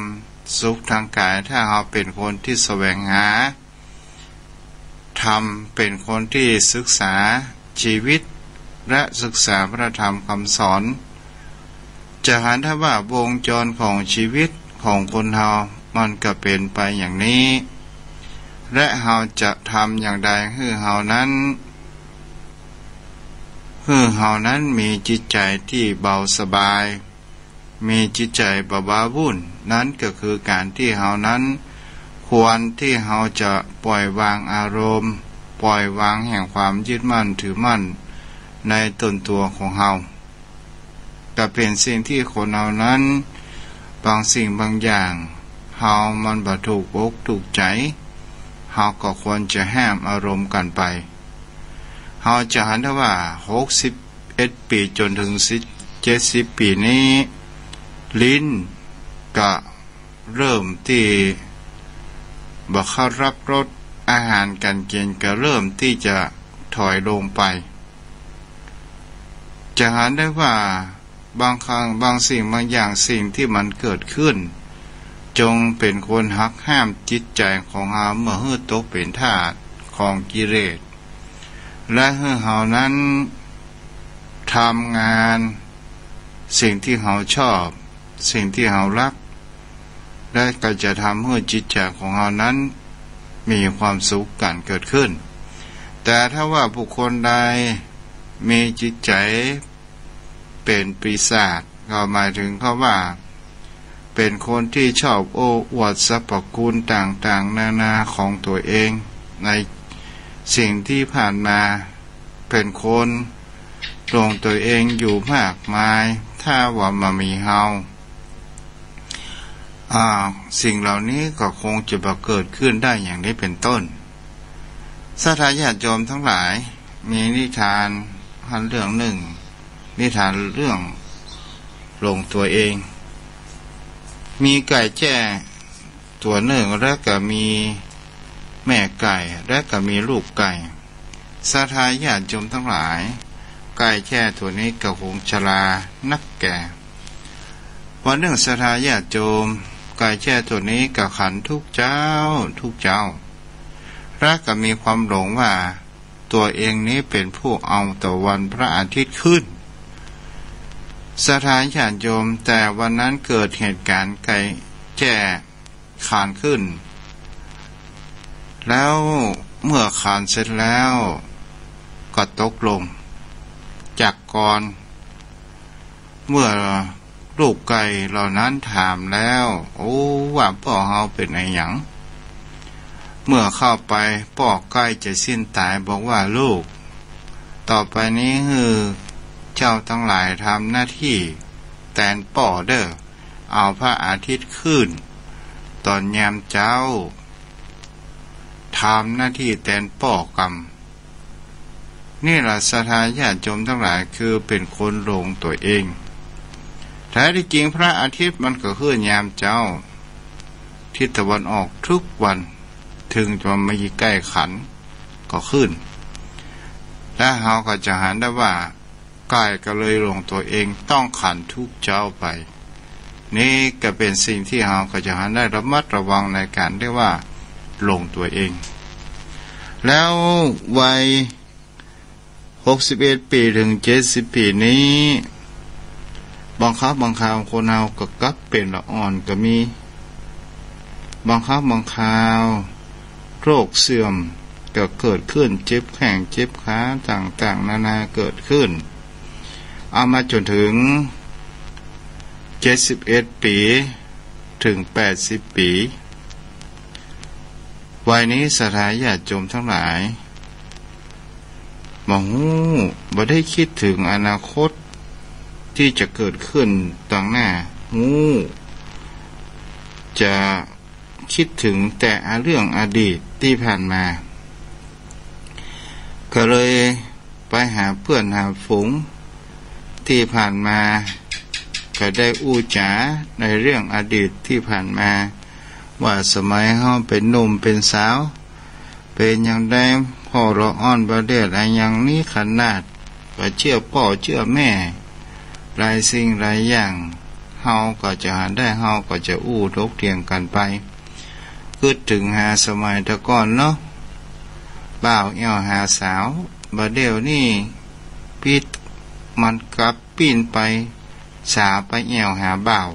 สุขตางก๋าย ถ้าเฮาเป๋นคนตี้แสวงหาธรรม เป๋นคนตี้ศึกษาจีวิต และศึกษาพระธรรมกำสอน จะหันได้ว่าวงจรของจีวิตของคนเฮามันก็เป๋นไปอย่างนี้ และเฮาจะทำอย่างใดหื้อเฮานั้น หื้อเฮานั้นมีจิตใจ๋ตี้เบาสบาย มีจิตใจ๋บ่ว้าวุ่น นั้นก็คือก๋านตี้เฮานั้นควรตี้เฮาจะปล่อยวางอารมณ์ ปล่อยวางแห่งความยึดมั่นถือมั่นในต๋นตั๋วของเฮา ก็เป๋นสิ่งตี้คนเฮานั้น บางสิ่งบางอย่าง เฮามันบ่ถูกอกถูกใจ๋ เฮาก็ควรจะห้ามอารมณ์กั๋นไป เฮาจะหันได้ว่าหกสิบเอ็ดปี๋จ๋นเถิงเจ็ดสิบปี๋นี้ ลิ้นก็เริ่มตี้บ่เข้าฮับรส อาหารก๋านกิ๋นก็เริ่มตี้จะถอยลงไป จะหันได้ว่าบางครั้งบางสิ่งบางอย่าง สิ่งตี้มันเกิดขึ้น จงเป๋นคนหักห้ามจิตใจ๋ของเฮา บ่หื้อตกเป๋นทาสของกิเลส และหื้อเฮานั้นทำงานสิ่งตี้เฮาชอบ สิ่งตี้เฮาฮัก และก็จะทำหื้อจิตใจ๋ของเฮานั้นมีความสุขกั๋นเกิดขึ้น แต่ถ้าว่าบุคคลใดมีจิตใจ๋เป๋นปีศาจ ก็หมายเถิงกับว่า เป๋นคนตี้ชอบโอ้อวดสรรพคุณต่างๆ นานาของตั๋วเอง ในสิ่งตี้ผ่านมา เป๋นคนหลงตั๋วเองอยู่มากมาย ถ้าว่าบ่มีเฮา อ่า สิ่งเหล่านี้ก็คงจะบ่เกิดขึ้นได้อย่างนี้เป๋นต้น ศรัทธาญาติโยมตังหลาย มีนิทานเรื่องนึ่ง นิทานเรื่องหลงตั๋วเอง มีไก่แจ้ตั๋วนึ่ง และก็มีแม่ไก่ และก็มีลูกไก่ ศรัทธาญาติโยมตังหลาย ไก่แจ้ตั๋วนี้ก็คงชรานักแก่ วันนึ่งศรัทธาญาติโยม ไก่แจ้ตั๋วนี้ก็ขันทุกเจ๊าทุกเจ๊า และก็มีความหลงว่าตั๋วเองนี้เป๋นผู้เอาตะวันพระอาทิตย์ขึ้น ศรัทธาญาติโยม แต่วันนั้นเกิดเหตุก๋ารณ์ไก่แจ้ขันขึ้น แล้วเมื่อขันเสร็จแล้วก็ตกลงจากกร เมื่อลูกไก่เหล่านั้นถามแล้ว โอ้ ว่าป้อเฮาเป๋นอะหยัง เมื่อเข้าไปป้อใก้จะสิ้นต๋าย บอกว่า ลูก ต่อไปนี้หื้อเจ้าตังหลายทำหน้าตี้แตนป้อเด้อ เอาพระอาทิตย์ขึ้นต๋อนยามเจ๊า ทำหน้าตี้แตนป้อกำ นี่แหละศรัทธาญาติโยมตังหลาย คือเป๋นคนหลงตั๋วเอง แท้ตี้จริงพระอาทิตย์มันก็ขึ้นยามเจ๊า ทิศตะวันออกทุกวัน เถิงจะมาใก้ขันก็ขึ้น และเฮาก็จะหันได้ว่า ไก่ก็เลยหลงตั๋วเอง ต้องขันทุกเจ๊าไป นี่ก็เป๋นสิ่งตี้เฮาก็จะหันได้ระมัดระวังในก๋านตี้ว่าหลงตั๋วเอง แล้ววัยหกสิบเอ็ดปี๋เถิงเจ็ดสิบปี๋นี้ บางครั้งบางคราวคนเฮาก็กลับเป๋นละอ่อนก็มี บางครั้งบางคราว โรคเสื่อมก็เกิดขึ้น เจ็บแข้งเจ็บขาต่างๆ นานาเกิดขึ้น เอามาจ๋นเถิง เจ็ดสิบเอ็ดปี๋ เถิงแปดสิบปี๋ วัยนี้ศรัทธาญาติโยมตังหลาย บ่ฮู้ บ่ได้กึ๊ดเถิงอนาคตตี้จะเกิดขึ้นตังหน้า ฮู้ จะกึ๊ดเถิงแต่เรื่องอดีตตี้ผ่านมา ก็เลยไปหาเปื้อนหาฝูงตี้ผ่านมา ก็ได้อู้จ๋าในเรื่องอดีตตี้ผ่านมา ว่าสมัยเฮาเป๋นหนุ่มเป๋นสาว เป๋นหยังใด พ่อละอ่อนบ่าเดียวอะหยังนี้ขนาด บ่าเจื้อป้อเจื้อแม่ หลายสิ่งหลายอย่าง เฮาก็จะหันได้ เฮาก็จะอู้ถกเถียงกั๋นไป กึ๊ดเถิงหาสมัยตะก่อนเนาะ บ่าวแอ่วหาสาว บ่าเดี่ยวนี้ปิ๊ดมันกลับปิ้นไป สาวไปแอ่วหาบ่าว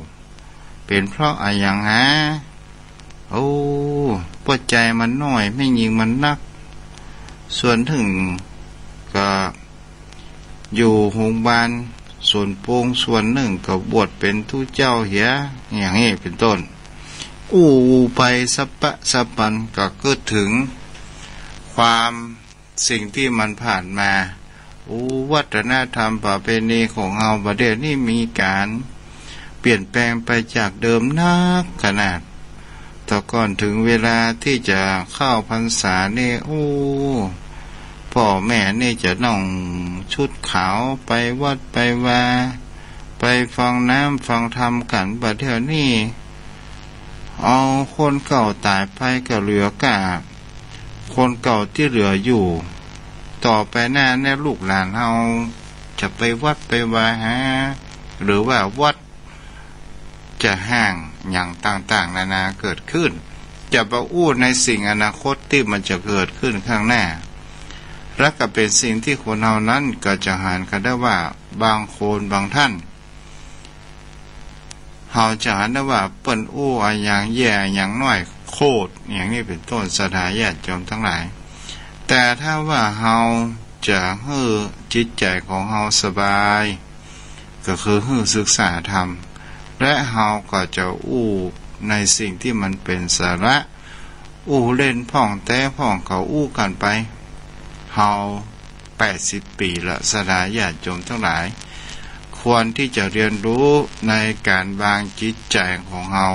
เป๋นเพราะอะหยังหา โอ้ ป้อใจ๋มันน้อย แม่ญิงมันนัก ส่วนนึ่งก็อยู่โฮงบาล ส่วนปูง ส่วนนึ่งก็บวชเป๋นตุ๊เจ้าเหีย อย่างนี้เป๋นต้น อู้ไปสะปะสะปัน ก็กึ๊ดเถิงความ สิ่งตี้มันผ่านมา โอ้ วัฒนธรรมประเพณีของเฮาบ่าเดี่ยวนี้มีก๋านเปลี่ยนแปลงไปจากเดิมนักขนาด แต่ก่อนเถิงเวลาตี้จะเข้าพรรษานี่ โอ้ ป้อแม่นี่จะนุ่งชุดขาวไปวัดไปวา ไปฟังน้ำฟังธรรมกั๋น บ่าเดี่ยวนี้ เอาคนเก่าต๋ายไปก็เหลือก้า คนเก่าตี้เหลืออยู่ ต่อไปหน้าเนี่ยลูกหลานเฮาจะไปวัดไปวาหา หรือว่าวัดจะฮ้างอย่างต่างๆ นานาเกิดขึ้น จะบ่อู้ในสิ่งอนาคตตี้มันจะเกิดขึ้นข้างหน้า และก็เป๋นสิ่งตี้คนเฮานั้นก็จะหันกั๋นได้ว่า บางคนบางท่าน เฮาจะหันได้ว่าเปิ้นอู้อะหยังแย่อะหยังน้อยโคตร อย่างนี้เป๋นต้น ศรัทธาญาติโยมตังหลาย แต่ถ้าว่าเฮาจะหื้อจิตใจ๋ของเฮาสบาย ก็คือหื้อศึกษาธรรม และเฮาก็จะอู้ในสิ่งตี้มันเป๋นสาระ อู้เล่นพ่องแต๊พ่อง ก็อู้กั๋นไป เฮาแปดสิบปี๋ละ ศรัทธาญาติโยมตังหลาย ควรตี้จะเฮียนฮู้ในก๋านวางจิตใจ๋ของเฮา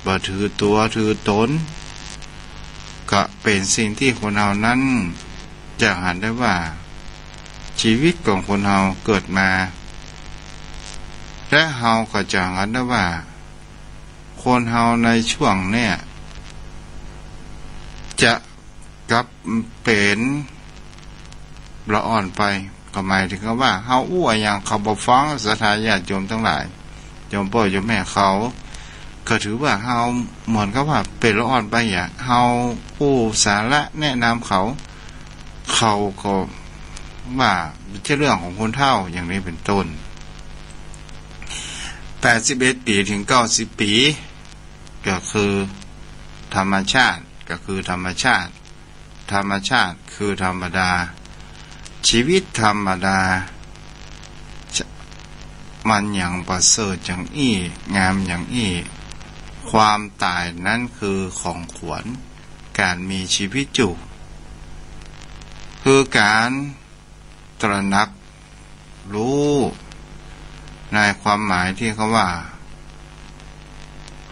บ่ถือตั๋วถือต๋น ก็เป๋นสิ่งตี้คนเฮานั้นจะหันได้ว่า ชีวิตของคนเฮาเกิดมา และเฮาก็จะหันได้ว่า คนเฮาในช่วงเนี่ย จะกลับเป๋นละอ่อนไป ก็หมายเถิงกับว่า เฮาอู้อะหยังเขาบ่ฟัง ศรัทธาญาติโยมตังหลาย โยมป้อโยมแม่เขา ก็ถือว่าเฮาเหมือนกับว่าเป๋นละอ่อนไปอะ เฮาอู้สาระแนะนำเขา เขาก็ว่าบ่ใจ้เรื่องของคนเฒ่า อย่างนี้เป๋นต้น แปดสิบเอ็ดปี๋เถิงเก้าสิบปี๋ ก็คือธรรมชาติ ก็คือธรรมชาติ ธรรมชาติคือธรรมดา ชีวิตธรรมดา มันหยังประเสริฐอย่างอี้ งามอย่างอี้ ความต๋ายนั้นคือของขวัญ ก๋านมีชีวิตอยู่ คือก๋านตระหนัก ฮู้ในความหมายตี้เขาว่า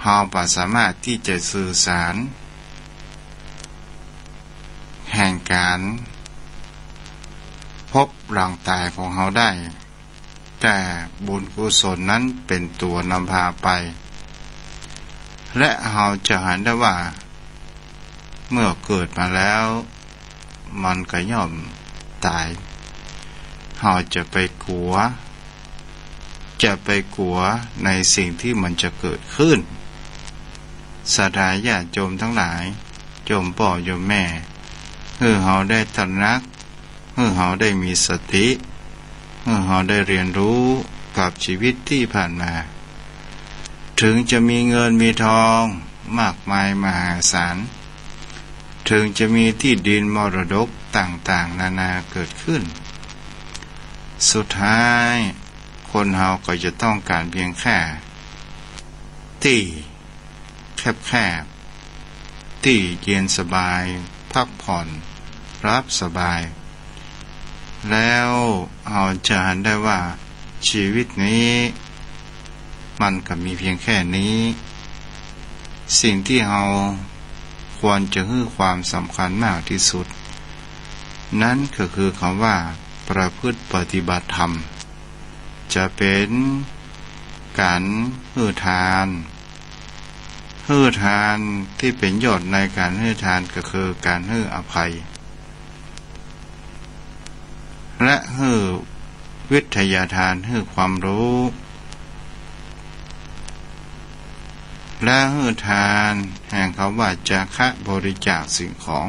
เฮาบ่สามารถตี้จะสื่อสารแห่งก๋านพบหลังต๋ายของเฮาได้ แต่บุญกุศลนั้นเป๋นตั๋วนำพาไป และเฮาจะหันได้ว่า เมื่อเกิดมาแล้ว มันก็ย่อมต๋าย เฮาจะไปกั๋ว จะไปกั๋วในสิ่งตี้มันจะเกิดขึ้น ศรัทธาญาติโยมตังหลาย โยมป้อโยมแม่ หื้อเฮาได้ตระหนัก หื้อเฮาได้มีสติ หื้อเฮาได้เฮียนฮู้กับชีวิตตี้ผ่านมา เถิงจะมีเงินมีทอง มากมายมหาศาล ถึงจะมีตี้ดินมรดกต่างๆ นานาเกิดขึ้น สุดท้ายคนเฮาก็จะต้องการเพียงแค่ตี้แคบๆ ตี้เย็นสบาย พักผ่อน หลับสบาย แล้วเฮาจะหันได้ว่าชีวิตนี้มันก็มีเพียงแค่นี้ สิ่งที่เฮาควรจะหื้อความสำคัญมากที่สุด นั้นก็คือคำว่าประพฤติปฏิบัติธรรม จะเป๋นก๋านหื้อทาน หื้อทานตี้เป๋นยอดในก๋านหื้อทานก็คือก๋านหื้ออภัย และหื้อวิทยาทาน หื้อความฮู้ และหื้อทานแห่งคำว่าจาคะ บริจาคสิ่งของ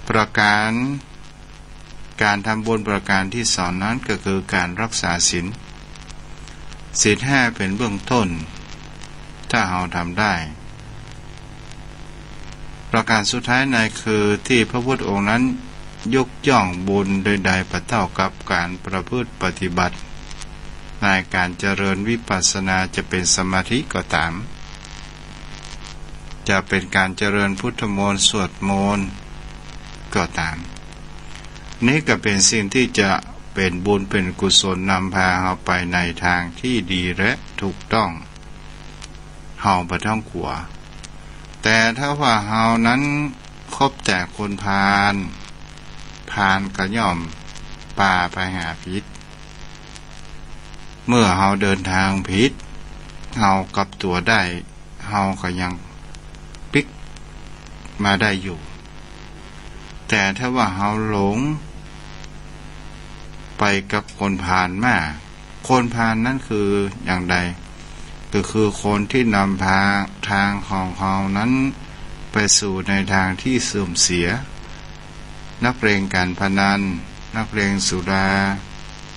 ประก๋าน ก๋านทำบุญประก๋านตี้สองนั้นก็คือก๋านรักษาศีล ศีลห้าเป๋นเบื้องต้น ถ้าเฮาทำได้ ประก๋านสุดท้ายในคือตี้พระพุทธองค์นั้นยกย่องบุญใดๆ บ่เต้ากับก๋านประพฤติปฏิบัติ ในก๋านเจริญวิปัสสนา จะเป๋นสมาธิก็ต๋าม จะเป๋นก๋านเจริญพุทธมนต์สวดมนต์ก็ต๋าม นี้ก็เป๋นสิ่งตี้จะเป๋นบุญเป๋นกุศลนำพาเฮาไปในตางตี้ดีและถูกต้อง เฮาบ่ต้องกั๋ว แต่ถ้าว่าเฮานั้นคบแต่คนพาล พาลก็ย่อมปาไปหาผิด เมื่อเฮาเดินตางผิด เฮากลับตั๋วได้ เฮาก็ยังปิ๊กมาได้อยู่ แต่ถ้าว่าเฮาหลงไปกับคนพาลมา คนพาลนั้นคืออย่างใด ก็คือคนตี้นำพาตางของเฮานั้นไปสู่ในตางตี้เสื่อมเสีย นักเลงก๋านพนัน นักเลงสุรา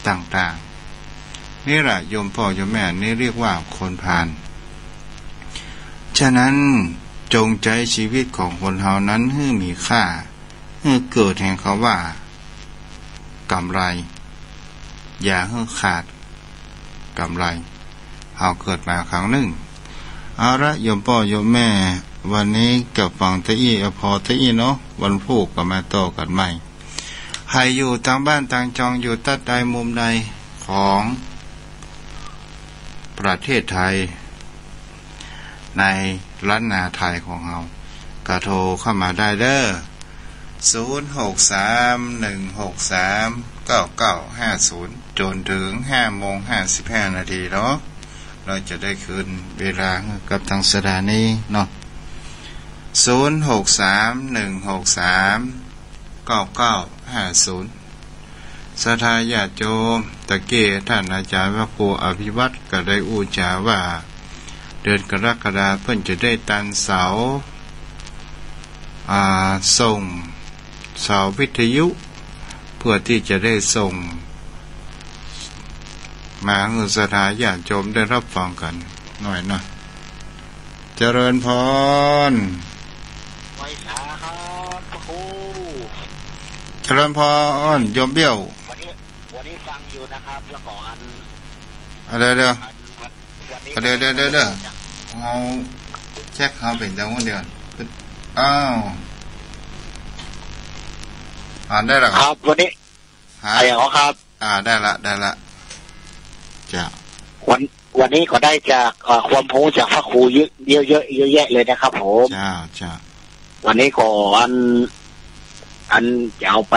ต่างๆ นี่แหละโยมป้อโยมแม่ นี่เรียกว่าคนพาล ฉะนั้นจงใจ๊ชีวิตของคนเฮานั้นหื้อมีค่า หื้อเกิดแห่งคำว่ากำไร อย่าหื้อขาดกำไร เฮาเกิดมาครั้งนึ่ง เอาละโยมป้อโยมแม่ วันนี้ก็ฟังตะอี้ เอาพอตะอี้เนาะ วันพูกก็มาต่อกั๋นใหม่ ใผอยู่ตางบ้านตางจอง อยู่ตั๊ดใดมุมใดของประเทศไทย ในล้านนาไทยของเฮา ก็โทรเข้ามาได้เด้อ ศูนย์หกสาม หนึ่งหกสาม เก้าเก้าห้าศูนย์ จ๋นเถิงห้าโมงห้าสิบห้านาทีเนาะ เฮาจะได้คืนเวลากับตางสถานีเนาะ ศูนย์หกสาม หนึ่งหกสาม เก้าเก้าห้าศูนย์ ศรัทธาญาติโยม ตะกี้ต้านอาจ๋ารย์พระครูอภิวัฒน์ก็ได้อู้จ๋าว่า เดือนกรกฎาเปิ้นจะได้ตันเสา อ่า ส่งเสาวิทยุ เพื่อตี้จะได้ส่งมาหื้อศรัทธาญาติโยมได้ฮับฟังกั๋นหน่อยนะ เจริญพร ไหว้สาครับพระครู เจริญพร โยมเบี้ยว วันนี้ วันนี้ฟังอยู่นะครับ แล้วก็อัน อ่ะ เดี๋ยว เดี๋ยว อัน วัน วันนี้ อ่ะ เดี๋ยว เดี๋ยว เดี๋ยว เดี๋ยว เอาเช็คเอาเป๋นจังหวะเดียว อ้าว อ่านได้แล้วครับ ครับ วันนี้ ฮะ อะไรของครับ อ่า ได้ละ ได้ละ จ้ะ วัน วันนี้ก็ได้จาก เอ่อ ความรู้จากพระครูเยอะ เยอะ เยอะ เยอะแยะเลยนะครับผม จ้า จ้า วันนี้ก็อัน อันจะเอาไป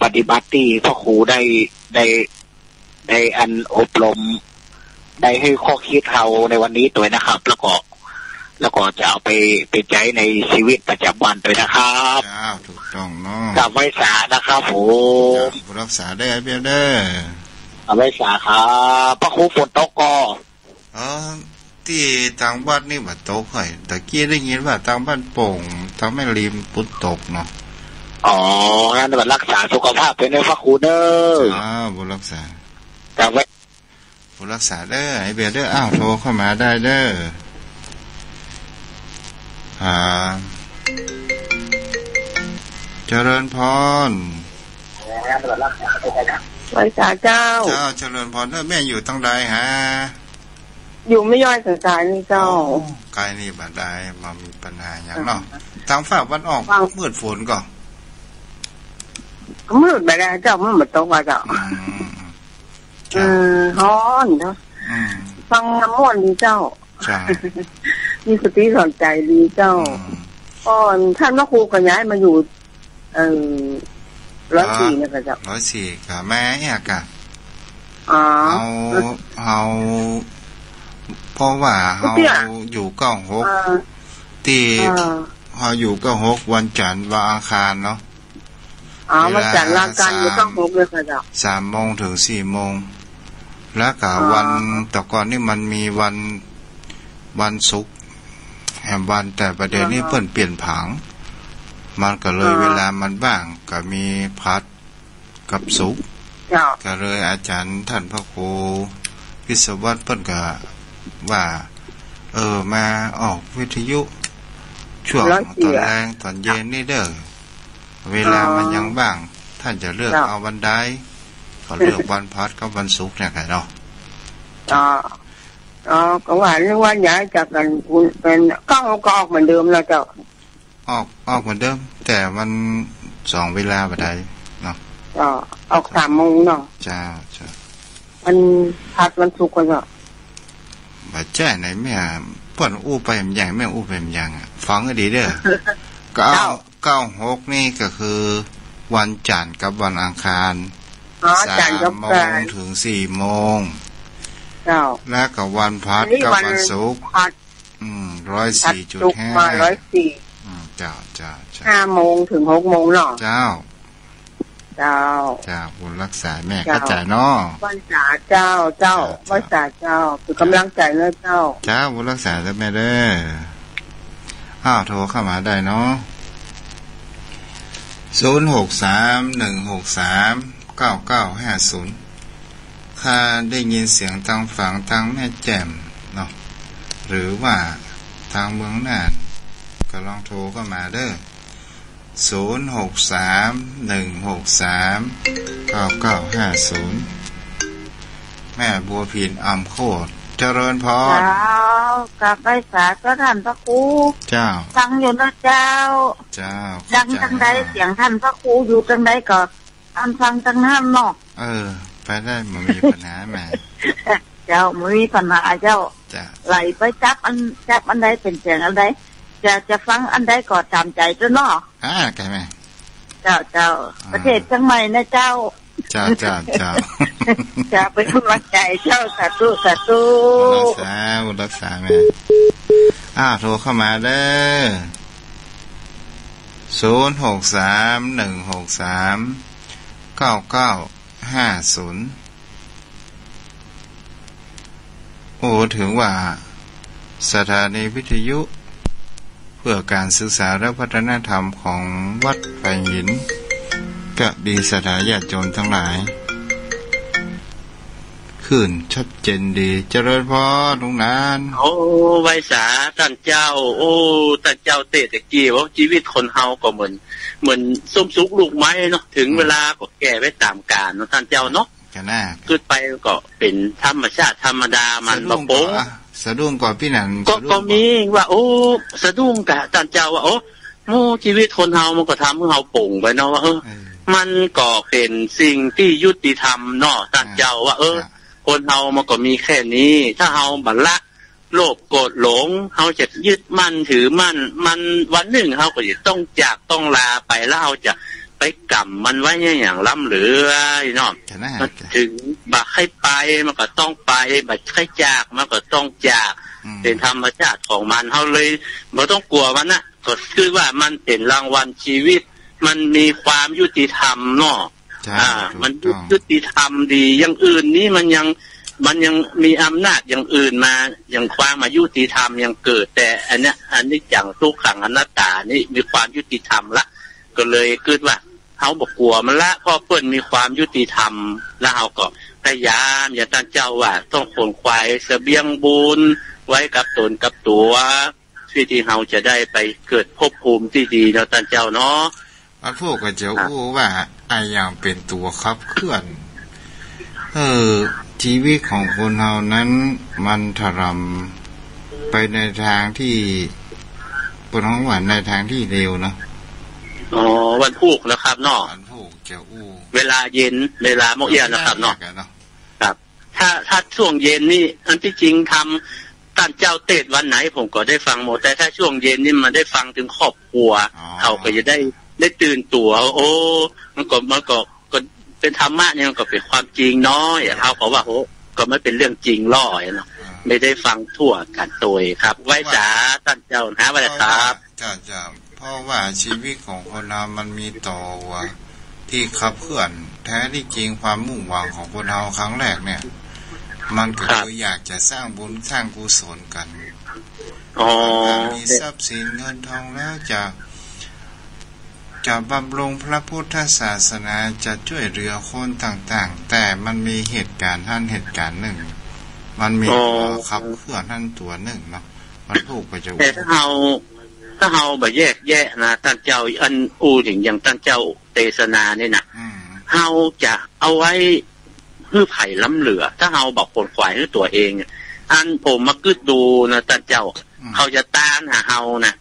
ปฏิบัติตี้พระครูได้ ได้ ได้อันอบรม ได้หื้อข้อคิดเฮาในวันนี้ตวยนะครับ แล้วก็ แล้วก็จะเอาไป ไปใจ๊ในชีวิตประจ๋ำวันตวยนะครับ จ้า ถูกต้องเนาะ กับไหว้สานะครับผม จ้า รักษาได้เปียเด้อ กับไหว้สาครับ พระครูฝนตกก่อ อ๋อ ตี้ตางวัดนี่บ่ตกเฮ้ย ตะกี้ได้ยินว่าตางบ้านโป่ง ตางแม่ริมฝนตกเนาะ อ๋อ งั้นก็รักษาสุขภาพไปเนอะพระครูเนอะ จ้า บุญรักษา กับไหว้ บุญรักษาเด้อ ไอ้เบียร์เด้อ อ้าว โทรเข้ามาได้เด้อ อ่า เจริญพร ไหว้สาเจ้า เจ้า เจริญพรเด้อ แม่อยู่ตังใดฮะ อยู่แม่ย้อยสันทรายนี่เจ้า โอ้ ไกลนี่บ่ดาย บ่มีปัญหาหยังเนาะ อ่า ตางฟ้าวันออก ฟัง มืดฝนก่อ มืดบ่ดายเจ้า มืดบ่ตกว่าเจ้า อืม เออ ฮ้อนเนาะ อืม ฟังม่วนดีเจ้า ใช่ มีสติสอนใจดีเจ้า อืม ก็ท่านพระครูก็ย้ายมาอยู่ เอ่อ ร้อยสี่ เนี่ยค่ะเจ้า ร้อยสี่ ก็แม่เนี่ยกะ อ๋อ เฮา เฮา เพราะว่าเฮา เตี้ย อยู่เก้าหก เออ ตี้ เออ เฮาอยู่เก้าหก วันจันทร์ วันอังคารเนาะ อ๋อ เวลา วันจันทร์ วันอังคาร สาม อยู่เก้าหก เลยค่ะเจ้า สามโมงถึงสี่โมง แล้วก็ อ๋อ วัน แต่ก่อนนี่มันมีวัน วันศุกร์แหมวัน แต่ประเดี๋ยวนี้ อ๋อ เปิ้นเปลี่ยนผัง มันก็เลย อ๋อ เวลามันว่างก็มีพฤหัสกับศุกร์ เจ้า ก็เลยอาจารย์ท่านพระครูวิศวัตรเปิ้นก็ว่า เออ มาออกวิทยุช่วง ร้อยสี่ ตอนแลงตอนเย็นนี่เด้อ เวลามันยังว่าง อ๋อ ท่านจะเลือก เจ้า เอาวันใด ก็เลือกวันพฤหัสกับวันศุกร์เนี่ยค่ะเนาะ อ๋อ อ๋อ ก็ว่านึกว่าย้ายจากกัน คุณเป็น ก็ ก็ออกเหมือนเดิมแล้วเจ้า ออก ออกเหมือนเดิม แต่มันสองเวลาบ่ดายเนาะ ก็ออกสามโมงเนาะ เจ้า เจ้า วันพฤหัสวันศุกร์ก็เจ้า บ่ใจ้ไหนแม่ เปิ้นอู้ไปมันยัง แม่อู้ไปมันยังอะ ฟังให้ดีเด้อ เก้า เจ้า เก้าหก นี่ก็คือวันจันทร์กับวันอังคาร อ๋อ สามโมง จันทร์กับอังคาร ถึงสี่โมง เจ้า แล้วก็วันพฤหัสกับวันศุกร์ อันนี้วันพฤหัส อืม ร้อยสี่จุดห้า พฤหัสศุกร์มา ร้อยสี่ อืม เจ้า เจ้า เจ้า ห้าโมงถึงหกโมงเนาะ เจ้า เจ้า เจ้า บุญรักษาแม่ เจ้า เข้าใจ๋เนาะ ไหว้สาเจ้า เจ้า เจ้า ไหว้สาเจ้า เป๋นก๋ำลังใจ๋นะเจ้า เจ้า บุญรักษาเจ้าแม่เด้อ อ้าว โทรเข้ามาได้เนาะ ศูนย์หกสาม หนึ่งหกสาม เก้าเก้าห้าศูนย์ ข้าได้ยินเสียงตางฝางตางแม่แจ่มเนาะ หรือว่าตางเมืองน่าน ก็ลองโทรเข้ามาเด้อ ศูนย์หกสาม หนึ่งหกสาม เก้าเก้าห้าศูนย์ แม่บัวพิน อำโคตร เจริญพร เจ้า กราบไหว้สาเจ้าต้านพระครู เจ้า ฟังอยู่นะเจ้า เจ้า ดังตังใด เสียงต้านพระครูอยู่ตังใดก็ อันฟังตังหั้นเนาะ เออ ไปได้ บ่มีปัญหาแม่ เจ้า บ่มีปัญหาเจ้า เจ้า ไหลไปจับอัน จับอันใดเป๋นเสียงอันใด จะ จะฟังอันใดก็ต๋ามใจ๋เจ้าเนาะ อ่า ใจ้แม่ เจ้า เจ้า อ่า ประเทศเจียงใหม่นะเจ้า เจ้า เจ้า เจ้า เจ้า เป๋นก๋ำลังใจ๋เจ้า สาธุ สาธุ บุญรักษา บุญรักษาแม่ อ้าว โทรเข้ามาเด้อ ศูนย์หกสาม หนึ่งหกสาม เก้าเก้าห้าศูนย์ โอ้ ถือว่าสถานีวิทยุเพื่อการศึกษาและวัฒนธรรมของวัดแฝงหิน ก็ดีศรัทธาญาติโยมทั้งหลาย คลื่นชัดเจนดี เจริญพรลุงหนาน โอ้ ไหว้สาต้านเจ้า โอ้ ต้านเจ้าเต๊ะ ตะกี้ว่าจีวิตคนเฮาก็เหมือน เหมือนส้มสุกลูกไม้เนาะ เถิง อืม เวลาก็แก่ไปต๋ามกาลเนาะ ต้านเจ้าเนาะ จ้ะนะ กึ๊ดไปก็เป๋นธรรมชาติธรรมดามัน สะดุ้ง บ่ป๋ง ก่อ อ่ะ สะดุ้งก่อปี้หนาน ก็ สะดุ้งก่อ ก็มีว่า โอ้ สะดุ้งก่อต้านเจ้าว่า โอ้ โอ้ จีวิตคนเฮามันก็ทำหื้อเฮาป๋งไปเนาะว่า เออ เออ มันก็เป๋นสิ่งตี้ยุติธรรมเนาะ ต้านเจ้าว่า เออ อ่า คนเฮามันก็มีแค่นี้ ถ้าเฮาบ่ละโลภโกรธหลง เฮาจะยึดมั่นถือมั่น มันวันนึ่งเฮาก็จะต้องจากต้องลาไป แล้วเฮาจะไปก๋ำมันไว้หยังล้ำเหลือเนาะ จ้ะนะ มันเถิงบ่ใค่ไป มันก็ต้องไป บ่ใค่จาก มันก็ต้องจาก อืม เป๋นธรรมชาติของมัน เฮาเลยบ่ต้องกั๋วมันนะ ก็คือว่ามันเป๋นรางวัลจีวิต มันมีความยุติธรรมเนาะ จ้ะ อ่า ถูกต้อง มันยุติธรรมดี อย่างอื่นนี้มันยัง มันยังมีอำนาจอย่างอื่นมา อย่างความอายุติธรรมยังเกิด แต่อันเนี้ย อนิจจัง ทุกขัง อนัตตา นี่มีความยุติธรรมละ ก็เลยกึ๊ดว่า เฮาบ่กั๋วมันละ เพราะเปิ้นมีความยุติธรรม แล้วเฮาก็ไป ยายาม อย่างต้านเจ้าว่า ต้องขวนขวายเสบียงบุญไว้กับต๋นกับตั๋ว เพื่อตี้เฮาจะได้ไปเกิดภพภูมิตี้ดีเนาะต้านเจ้าเนาะ พระพุทธเจ้าอู้ว่า อะหยังเป๋นตั๋วขับเคลื่อน เออ ชีวิตของคนเฮานั้นมันถล่ำไปในตางตี้ เปิ้นฮ้องว่าในตางตี้เลวเนาะ อ๋อ วันพูกนะครับเนาะ วันพูกเจ้าอู้ เวลาเย็น เวลาเมื่อกี้นะครับเนาะ ครับ ถ้า ถ้าช่วงเย็นนี่ อันตี้จริงธรรมต้านเจ้าเตสน์วันไหนผมก็ได้ฟังหมด แต่ถ้าช่วงเย็นนี่มันได้ฟังเถิงครอบครัว อ๋อ เขาก็จะได้ ได้ตื่นตั๋ว โอ้ มันก็ มันก็ ก็เป๋นธรรมะนี่มันก็เป๋นความจริงเนาะ อย่างเขาก็ว่า โอ้ ก็มันเป๋นเรื่องจริงล่อเนาะ อ่า ไม่ได้ฟังทั่วกั๋นโตยครับ ไหว้สาต้านเจ้านะ ไหว้ครับ เจ้า เจ้า เพราะว่าชีวิตของคนเฮามันมีตั๋วตี้ขับเคลื่อน แท้ตี้จริงความมุ่งหวังของคนเฮาครั้งแรกเนี่ย มันก็ ครับ คืออยากจะสร้างบุญสร้างกุศลกั๋น อ๋อ มีทรัพย์สินเงินทองแล้วจะ จะบำรุงพระพุทธศาสนา จะจ้วยเหลือคนต่างๆ แต่มันมีเหตุก๋ารณ์หั้นเหตุก๋ารณ์นึ่ง มันมี อ๋อ ตั๋วขับเคลื่อนหั้นตั๋วนึ่งเนาะ มันพูดไปจะ แต่ถ้าเฮา ถ้าเฮาบ่แยกแยะนะ ต้านเจ้า อันอู้เถิงอย่างต้านเจ้าเตสนานี่นะ อืม เฮาจะเอาไว้หื้อใผล้ำเหลือ ถ้าเฮาบ่ขวนขวายหื้อตั๋วเอง อันผมมากึ๊ดดูนะต้านเจ้า อืม เขาจะตานหาเฮานะ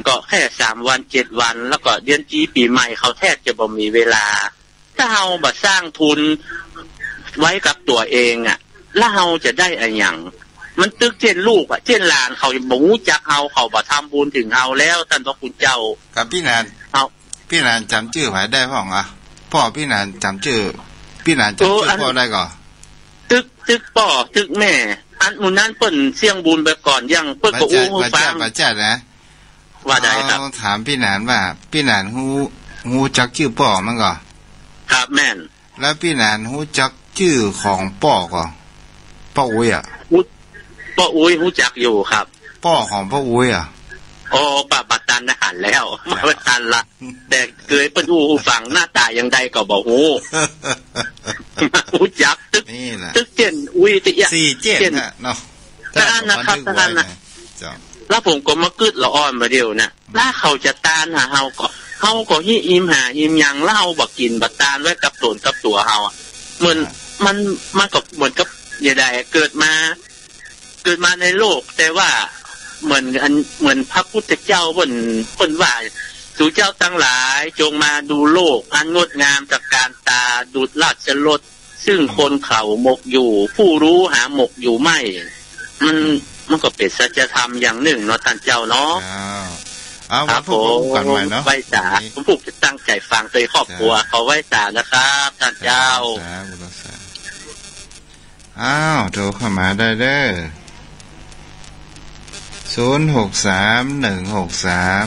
ก็แค่สามวันเจ็ดวัน แล้วก็เดือนจีปีใหม่เขาแทบจะบ่มีเวลา ถ้าเฮาบ่สร้างทุนไว้กับตั๋วเองอะ แล้วเฮาจะได้อะหยัง มันตึกเจ้นลูกอะ เจ้นหลานเขาบ่ฮู้จักเฮา เขาบ่ทำบุญเถิงเฮาแล้ว ต้านพระคุณเจ้า กับปี้หนาน เฮา ปี้หนานจ๋ำจื้อใผได้พ่องอะ ป้อปี้หนานจ๋ำจื้อ ปี้หนานจ๋ำจื้อ เออ อัน ป้อได้ก่อ ตึก ตึกป้อ ตึกแม่ อันหมู่นั้นเปิ้นเสี้ยงบุญไปก่อน อย่างเปิ้นก็อู้หื้อฟัง บ่แจ้ง บ่แจ้งนะ ว่าได้ครับ เอาถามปี้หนานว่า ปี้หนานฮู้ ฮู้จักจื้อป้อมันก่อ ครับ แม่น แล้วปี้หนานฮู้จักจื้อของป้อก่อ ป้ออุ๊ยอะ ฮู้ ป้ออุ๊ยฮู้จักอยู่ครับ ป้อของป้ออุ๊ยอะ อ๋อ บ่ บ่ตันหันแล้ว จ้ะ บ่ตันละ แต่เกยเปิ้นอู้หื้อฟัง หน้าตาอย่างใดก็บ่ฮู้ ฮู้จักตึก นี่แหละ ตึกเจ้นอุ๊ยตี้เอี้ย สี่เจ้น เจ้น น่ะเนาะ นั่นนะครับ บันทึกไว้ นั่นนะ นะ เจ้า แล้วผมก็มากึ๊ดละอ่อนบ่าเดี่ยวนะ แล้วเขาจะตานหาเฮาก็ เฮาก็หิ้มหาหิ้มยัง แล้วเฮาบ่กิ๋นบ่ตานไว้กับต๋นกับตั๋วเฮาอะ เหมือน อ่า มัน มันก็เหมือนกับอย่างใด เกิดมา เกิดมาในโลก แต่ว่าเหมือนอัน เหมือนพระพุทธเจ้าเปิ้น เปิ้นว่า สูเจ้าตังหลายจงมาดูโลกอันงดงามตระการตาดุจราชรถ ซึ่งคนเขาหมกอยู่ ผู้รู้หาหมกอยู่ไม่ มัน มันก็เป๋นสัจธรรมอย่างนึ่งเนาะต้านเจ้าเนาะ อ้าว เอา ครับ วันพูก ผม กันใหม่เนาะ ไหว้สา วันนี้ ผมพูกจะตั้งใจ๋ฟังโตยครอบครัว จ้า ขอไหว้สานะครับ ต้านเจ้า สาธุ สาธุ อ้าว โทรเข้ามาได้เด้อ ศูนย์หกสาม หนึ่งหกสาม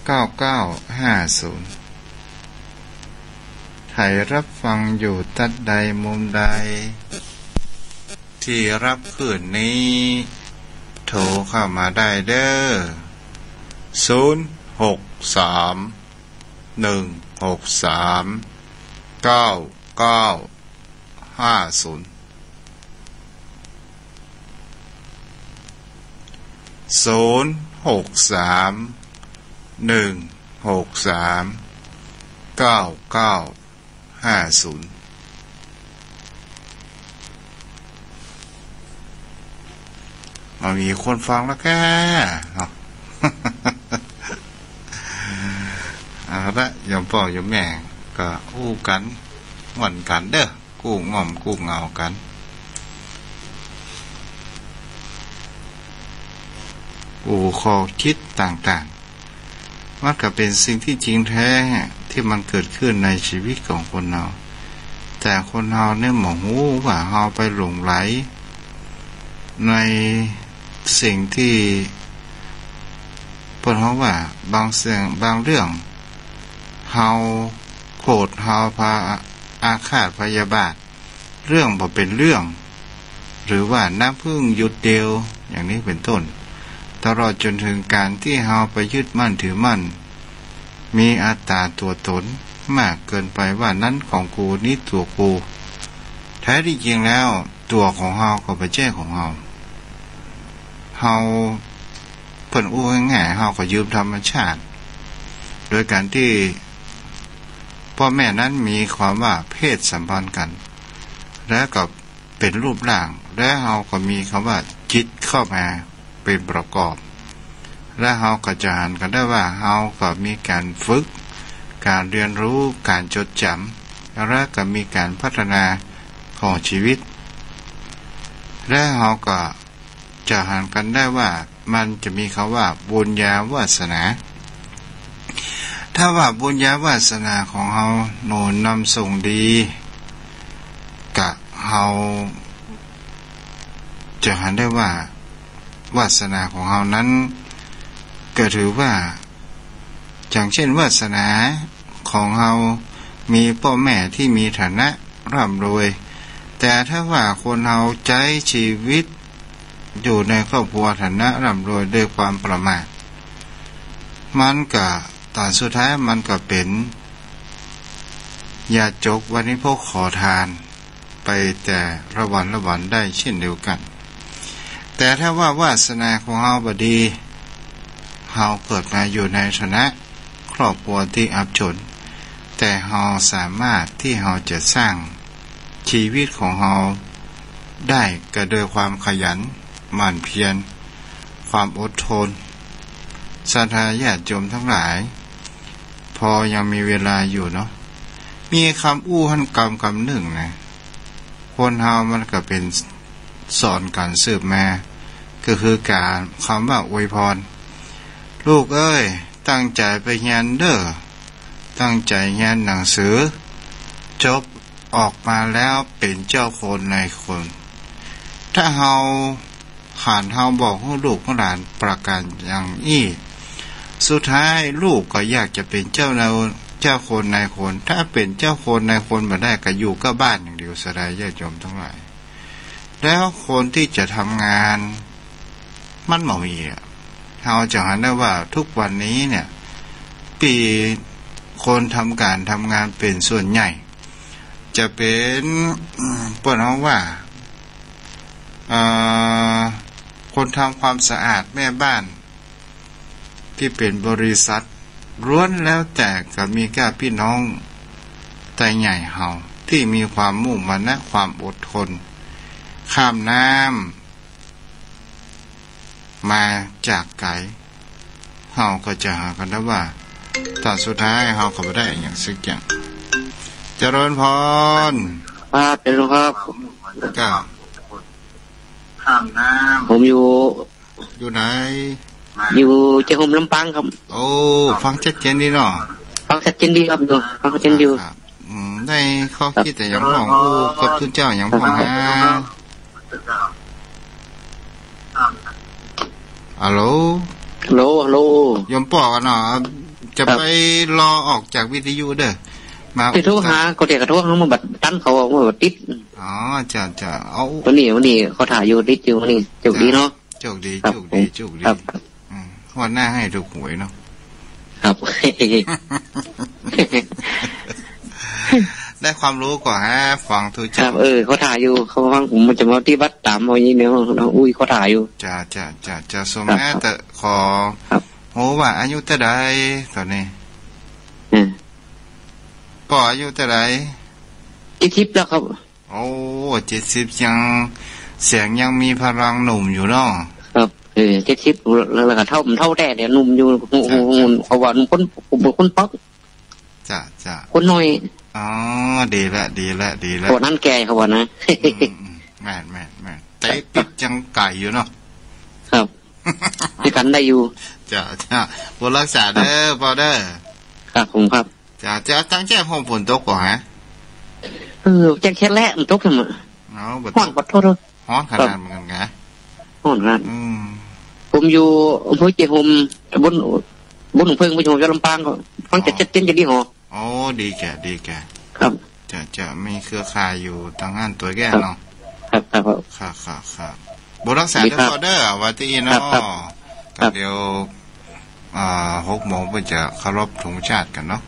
เก้าเก้าห้าศูนย์ ใผรับฟังอยู่ตั๊ดใดมุมใด ตี้รับคลื่นนี้ โทรเข้ามาได้เด้อ ศูนย์หกสาม หนึ่งหกสาม เก้าเก้าห้าศูนย์ ศูนย์หกสาม หนึ่งหกสาม เก้าเก้าห้าศูนย์ บ่มีคนฟังแล้วก้าเนาะ เอาละ โยมป้อโยมแม่ก็อู้กั๋น ม่วนกั๋นเด้อ กู้ง่อมกู้เหงากั๋น กู้ข้อคิดต่างๆ มันก็เป๋นสิ่งตี้จริงแท้ตี้มันเกิดขึ้นในชีวิตของคนเฮา แต่คนเฮาเนี่ยบ่ฮู้ว่าเฮาไปหลงใหลในสิ่งตี้เปิ้นฮ้องว่าบางสิ่งบางเรื่อง เฮาโกรธ เฮาพาอาฆาตพยาบาท เรื่องบ่เป๋นเรื่อง หรือว่าน้ำผึ้งหยดเดียว อย่างนี้เป๋นต้น ตลอดจ๋นเถิงก๋านตี้เฮาไปยึดมั่นถือมั่น มีอัตตาตั๋วต๋นมากเกินไปว่า นั้นของกู นี้ตั๋วกู แท้ตี้จริงแล้วตั๋วของเฮาก็บ่ใจ้ของเฮา เฮา เปิ้นอู้ง่ายๆ เฮาก็ยืมธรรมชาติ โดยก๋านตี้ป้อแม่นั้นมีความว่าเพศสัมพันธ์กั๋น แล้วก็เป๋นรูปร่าง แล้วเฮาก็มีกำว่าจิตเข้ามาเป๋นประกอบ แล้วเฮาก็จะหันกั๋นได้ว่าเฮาก็มีก๋านฝึก ก๋านเฮียนฮู้ ก๋านจดจ๋ำ แล้วก็มีก๋านพัฒนาของชีวิต แล้วเฮาก็จะหันกั๋นได้ว่ามันจะมีกำว่าบุญญาวาสนา ถ้าว่าบุญญาวาสนาของเฮาหนุนนำส่งดี กะเฮาจะหันได้ว่า วาสนาของเฮานั้น ก็ถือว่า อย่างเช่น วาสนาของเฮามีป้อแม่ตี้มีฐานะร่ำรวย แต่ถ้าว่าคนเฮาใจ๊ชีวิตอยู่ในครอบครัวฐานะร่ำรวยด้วยความประมาท มันก็ ต๋อนสุดท้ายมันก็เป๋น ยาจก วานิพก ขอทาน ไปแต่ละวันละวันได้เช่นเดียวกั๋น แต่ถ้าว่าวาสนาของเฮาบ่ดี เฮาเกิดมาอยู่ในฐานะครอบครัวตี้อับจน แต่เฮาสามารถตี้เฮาจะสร้างชีวิตของเฮาได้ก็โดยความขยันหมั่นเพียร ความอดทน ศรัทธาญาติโยมทั้งหลาย พอยังมีเวลาอยู่เนาะ มีกำอู้หั้นกำกำนึ่งนะ คนเฮามันก็เป๋นสอนกั๋นสืบมา ก็คือกำ กำว่าอวยพร ลูกเอ้ย ตั้งใจ๋ไปเฮียนเน่อ ตั้งใจ๋เฮียนหนังสือ จบออกมาแล้วเป๋นเจ้าคนนายคน ถ้าเฮา หากเฮาบอกหื้อลูกหื้อหลานประก๋านอย่างอี้ สุดท้ายลูกก็อยากจะเป๋นเจ้านาย เจ้าคนนายคน ถ้าเป๋นเจ้าคนนายคนบ่ได้ก็อยู่ก้าบ้านอย่างเดียวเสียดายญาติโยมทั้งหลาย แล้วคนตี้จะทำงาน มันบ่มีอะ เฮาจะหันได้ว่าทุกวันนี้เนี่ย ตี้คนทำก๋านทำงานเป๋นส่วนใหญ่ จะเป๋น เปิ้นฮ้องว่า เอ่อ คนทำความสะอาดแม่บ้าน ตี้เป๋นบริษัท ล้วนแล้วแต่ก็มีก้าปี้น้องไตใหญ่เฮา ตี้มีความมุ่งมั่นนะ ความอดทน ข้ามน้ำ มาจากไก๋ เฮาก็จะหันกั๋นได้ว่า ต๋อนสุดท้ายเฮาก็บ่ได้อะหยังสักอย่าง เจริญพร ครับ เจริญครับ ครับ ผมอยู่ อยู่ไหน อยู่เจ๊โฮมลำปางครับ โอ้ ฟังชัดเจนดีเนาะ ฟังชัดเจนดีครับ อยู่ ฟังชัดเจนอยู่ ครับ อืม ได้ข้อคิดอะหยังพ่องอู้กับตุ๊เจ้าอะหยังพ่องฮะ ฮัลโหล ฮัลโหล ฮัลโหล โยมป้อกั๋นเนาะ จะไปรอออกจากวิทยุเน่อ มา จะโทรหา ก็เดี๋ยวก็โทรหา มันบ่ตันเขา มันบ่ติด อ๋อ จ้ะ จ้ะ เอา วันนี้ วันนี้เขาถ่ายอยู่ ติดอยู่ วันนี้ โชคดีเนาะ โชคดี ครับ โชคดี ผม โชคดี ครับ อืม งวดหน้าให้ถูกหวยเนาะ ครับ ได้ความรู้ก่อฮะ ฟังถูก ครับ เออ เขาถ่ายอยู่ เขาฟัง ผมจะมาที่วัดต๋ามเอาอย่างนี้เนี่ย อุ้ย เขาถ่ายอยู่ จ้ะ จ้ะ จ้ะ จ้ะ สม ครับ แม่แต่ขอ ครับ โห ว่าอายุเต้าใดต๋อนนี้ อืม ป้ออายุเต้าใด เจ็ดสิบแล้วครับ โอ้ เจ็ดสิบ ยัง เสียงยังมีพลังหนุ่มอยู่เนาะ ครับ เออ เจ็ดสิบ แล้ว แล้วก็เฒ่า เฒ่าแต๊เดี๋ยวหนุ่มอยู่ ครับ เขาว่าหนุ่มคน คนป๊อก จ้ะ จ้ะ คนน้อย อ๋อ ดีละ ดีละ ดีละ คนนั้นแก่เขาว่านะ อืม อืม แม่น แม่น แม่น แต่ปิ๊บยังไก่อยู่เนาะ ครับ ให้กันได้อยู่ จ้ะ จ้ะ บุญรักษาเน่อ ป้อเน่อ ครับ ผมครับ จ้ะ จ้ะ ตางแจ้งโฮมฝนตกก่อฮะ เออ แจ้งแค่แลมันตกเสมอ เอา บ่ตก ฮ้อน ขอโทษ ฮ้อนขนาดเหมือนกั๋นกะ ฮ้อนขนาด อืม ผมอยู่อำเภอเจ๊โฮม ตำบล ตำบลหนองเพิ่ง อำเภอเจ๊โฮม จังหวัดลำปางก็ ฟังจะ อ๋อ ชัดเจนจะดีหอ อ๋อ ดีแก่ ดีแก่ ครับ จะ จะมีเครือข่ายอยู่ตางหั้นตวยแก่เนาะ ครับ ครับ ครับ ครับ ครับ บุญรักษา ดีครับ เน่อป้อเน่อ ว่าตี้อี้เนาะ ครับ ครับ ครับ เดี๋ยว อ่า หกโมงเปิ้นจะเคารพธงชาติกั๋นเนาะ